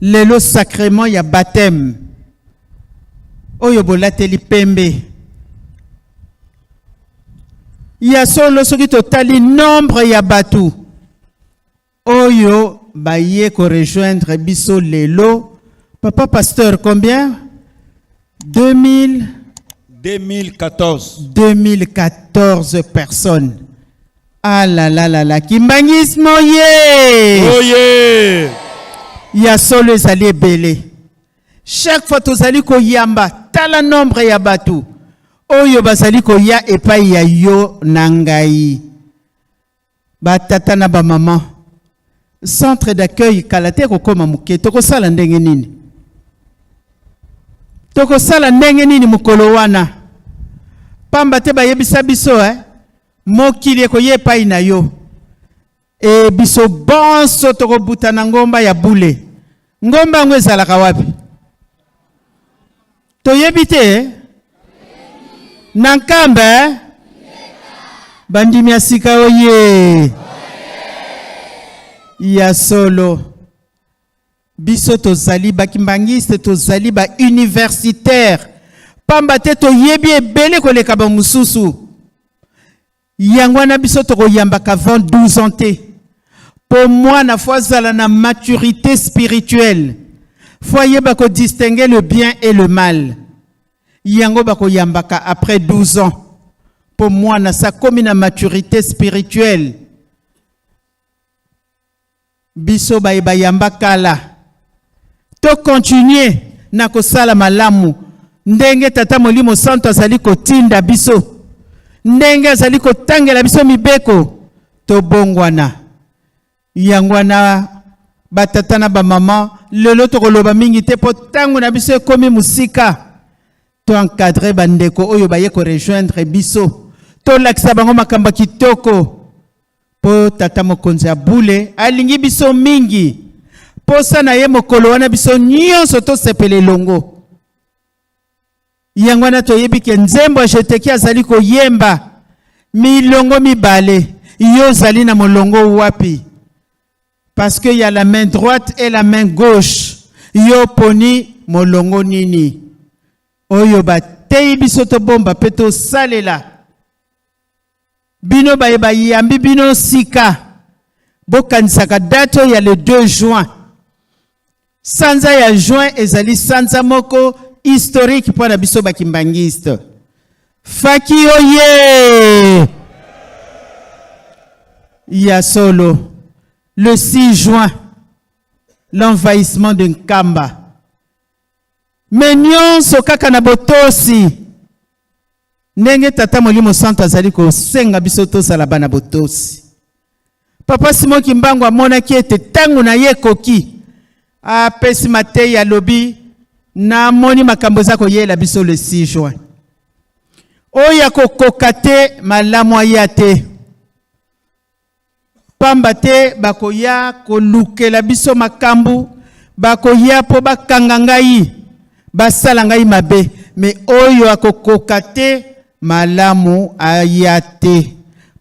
Speaker 7: Lelo sacrement ya baptême oyo bolateli pembe. Ya solo, soki totali nombre ya bato oyo baye korejoindre biso lelo, papa pasteur, combien? 2000?
Speaker 4: 2014.
Speaker 7: 2014 personnes. Ah là là là là, kimbangisme oye!
Speaker 4: Oye!
Speaker 7: Ya solo ezali ebele. Chaque fois tozali koyamba, tala nombre ya bato oyo bazali koya epai ya yo na ngai. Batata na bamama, centre d'accueil kala te kokóma moke. Tokosala ndenge nini? Tokosala ndenge nini mokolo wana? Pamba te bayebisa biso, mokili ekoya epai na yo e biso bonso tokobuta na ngomba ya bule. Ngomba yango ezalaka wapi? Toyebi te, eh? Na Nkamba, eh? Bandimi ya sika oye! Ya solo, biso tozali bakimbangiste, tozali bauniversitaire, pamba te toyebi ebele koleka bamosusu. Yango wana biso tokoyambaka avant 12 ans te. Po mwana faut azala na maturité spirituelle. Faut ayeba ko distinguer le bien et le mal. Yango bakoyambaka après 12 ans. Po mwana sakomi na maturité spirituelle. Biso baye bayamba kala. To continuer na kosala malamu ndenge Tata Molimo Santo azali kotinda biso, ndenge azali kotangela biso mibeko, tobongwana. Yango wana batata na bamama, lelo tokoloba mingi te mpo ntango na biso ekomi mosika. To encadrer bandeko oyo baye ko rejoindre biso, tolakisa bango makambo ya kitoko mpo Tata Mokonzi ya bule alingi biso mingi. Posa na ye mokolo wana biso nyonso tosepela elongo. Yango wana toyebi ke nzembo ya Jeteki azali koyemba milongo mibale, yo ozali na molongo wapi? Parce que y a la main droite et la main gauche. Yo poni molongo nini? Oyo bateyi biso tobomba mpe tosalela. Bino baye bayambi bino sika, bokanisaka date oyo ya le 2 juin. Sanza ya juin ezali sanza moko historique mpo na biso bakimbangiste. Faki oye! Ya solo, le 6 juin, l'envahissement de Nkamba. Me nyonso kaka na botosi. Ndenge Tata Molimo Santu azali kosenga biso tozala bana botosi. Papa Simon Kimbangu amonaki ete ntango na ye ekoki, apesi mateyi, alobi namoni makambo eza koyela biso le 6 juin. Oyo akokoka te malamu aya te, pamba te bakoya kolukela biso makambo, bakoya mpo bakanga ngai, basala ngai mabe. Me oyo akokoka te malamu aya te,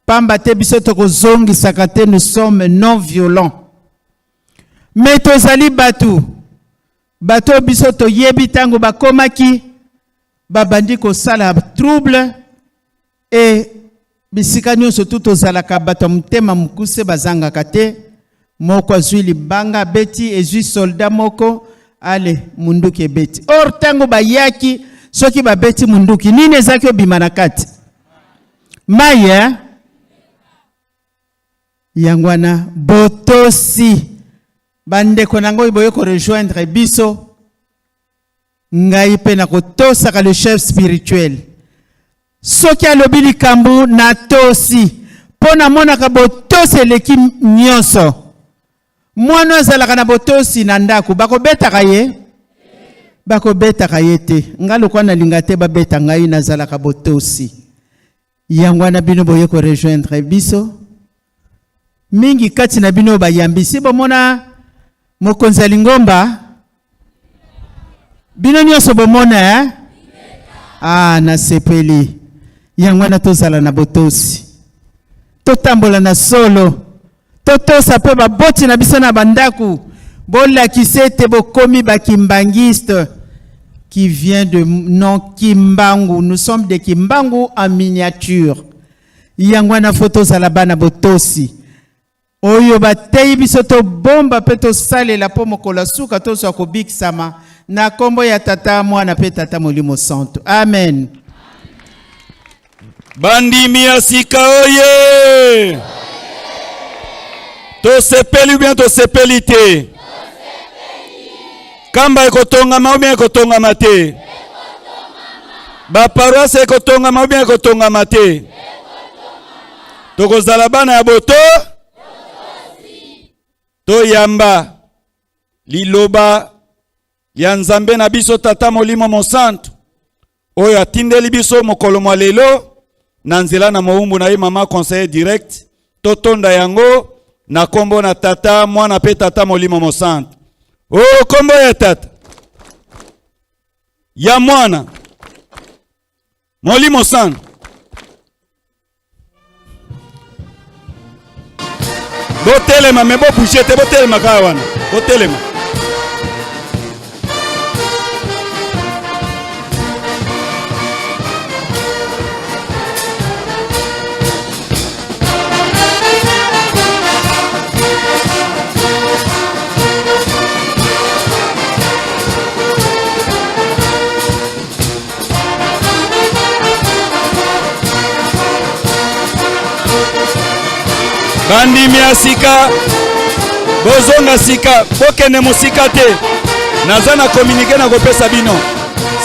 Speaker 7: pamba te biso tokozongisaka te, nous sommes non violents. Me tozali bato, bato biso toyebi ntango bakomaki babandi kosala trouble e bisika nyonso tu tozalaka bato ya motema mokuse bazangaka te. Moko azwi libanga abeti, ezwi soldat moko, ale munduki ebeti. Or ntango bayaki, soki babeti munduki nini ezalaki obima na kati? Mai eh? Yango wana botosi bandeko na ngai boye korejoindre biso, ngai mpe nakotosaka le chef spirituel. Soki alobi likambo natosi, mpo namonaka botosi eleki nyonso. Mwana azalaka na botosi na ndako, bakobetaka ye? Bakobetaka ye te. Ngai lokola nalinga te babeta ngai, nazalaka botosi. Yango wana bino boye korejoindre biso. Mingi kati na bino bayambi si bomona mokonzi ya lingomba, bino nyonso bomona eh? Ah, nasepeli. Yango wana tozala na botosi, totambola na solo, totosa mpe baboti na biso na bandako. Bolakisa ete bokomi bakimbangiste qui vient de nom Kimbangu. Nous sommes des Kimbangu en miniature. Yango wana fo tozala bana botosi. Oyo bateyi biso tobomba mpe tosalela mpo mokolo ya suka tozwa kobikisama na kombo ya Tata, Mwana mpe Tata Molimo Santu. Amen.
Speaker 4: Bandimi ya sika oye! Tosepeli ou bien tosepeli te? Kamba ekotongama ou bien ekotongama te? Baparoise ekotongama ou bien ekotongama te? Tokozala bana ya boto? Toyamba liloba ya Nzambe na biso Tata Molimo Mosantu oyo atindeli biso mokolo mwa lelo na nzela na mowumbu na ye mama conseiller direct. Totonda yango na kombo na Tata, Mwana pe Tata Molimo Mosantu. O kombo ya Tata, ya Mwana, Molimo Santu. Botelema, me bobouge te, botelema kaka wana, botelema. Bandimi ya sika, bozonga sika, bokende mosika te. Naza na kominike na kopesa bino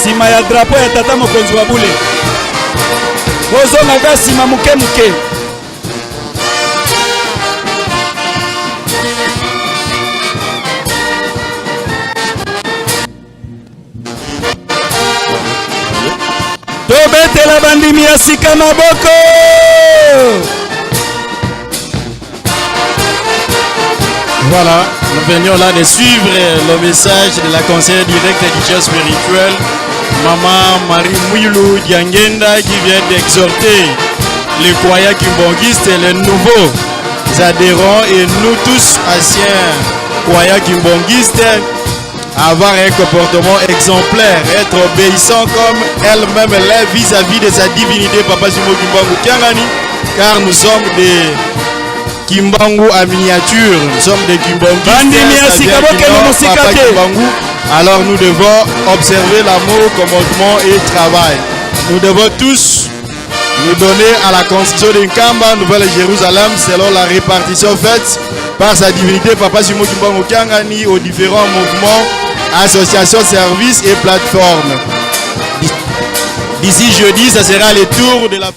Speaker 4: nsima ya drapo ya tata mokonzi wa bule. Bozonga ka nsima moke moke. Tobetela bandimi ya sika maboko.
Speaker 8: Voilà, nous venions là de suivre le message de la conseillère directe du chef spirituel, Maman Marie Muilu Diangenda, qui vient d'exhorter les croyants kimbanguistes et les nouveaux adhérents et nous tous anciens croyants kimbanguistes avoir un comportement exemplaire, être obéissant comme elle-même l'est vis-à-vis de sa divinité, Papa Simon Kimbangu Kiangani, car nous sommes des Kimbangu à miniature, nous sommes des Kimbanguistes,
Speaker 4: Bandimi ya
Speaker 8: ça
Speaker 4: sika,
Speaker 8: vient du
Speaker 4: bokende
Speaker 8: Nord,
Speaker 4: mosika
Speaker 8: Papa
Speaker 4: te.
Speaker 8: Kimbangu. Alors nous devons observer l'amour, commandement et travail. Nous devons tous nous donner à la construction d'une Nkamba, Nouvelle-Jérusalem, selon la répartition faite par sa divinité Papa Simon Kimbangu Kiangani aux différents mouvements, associations, services et plateformes. D'ici jeudi, ça sera le tour de la...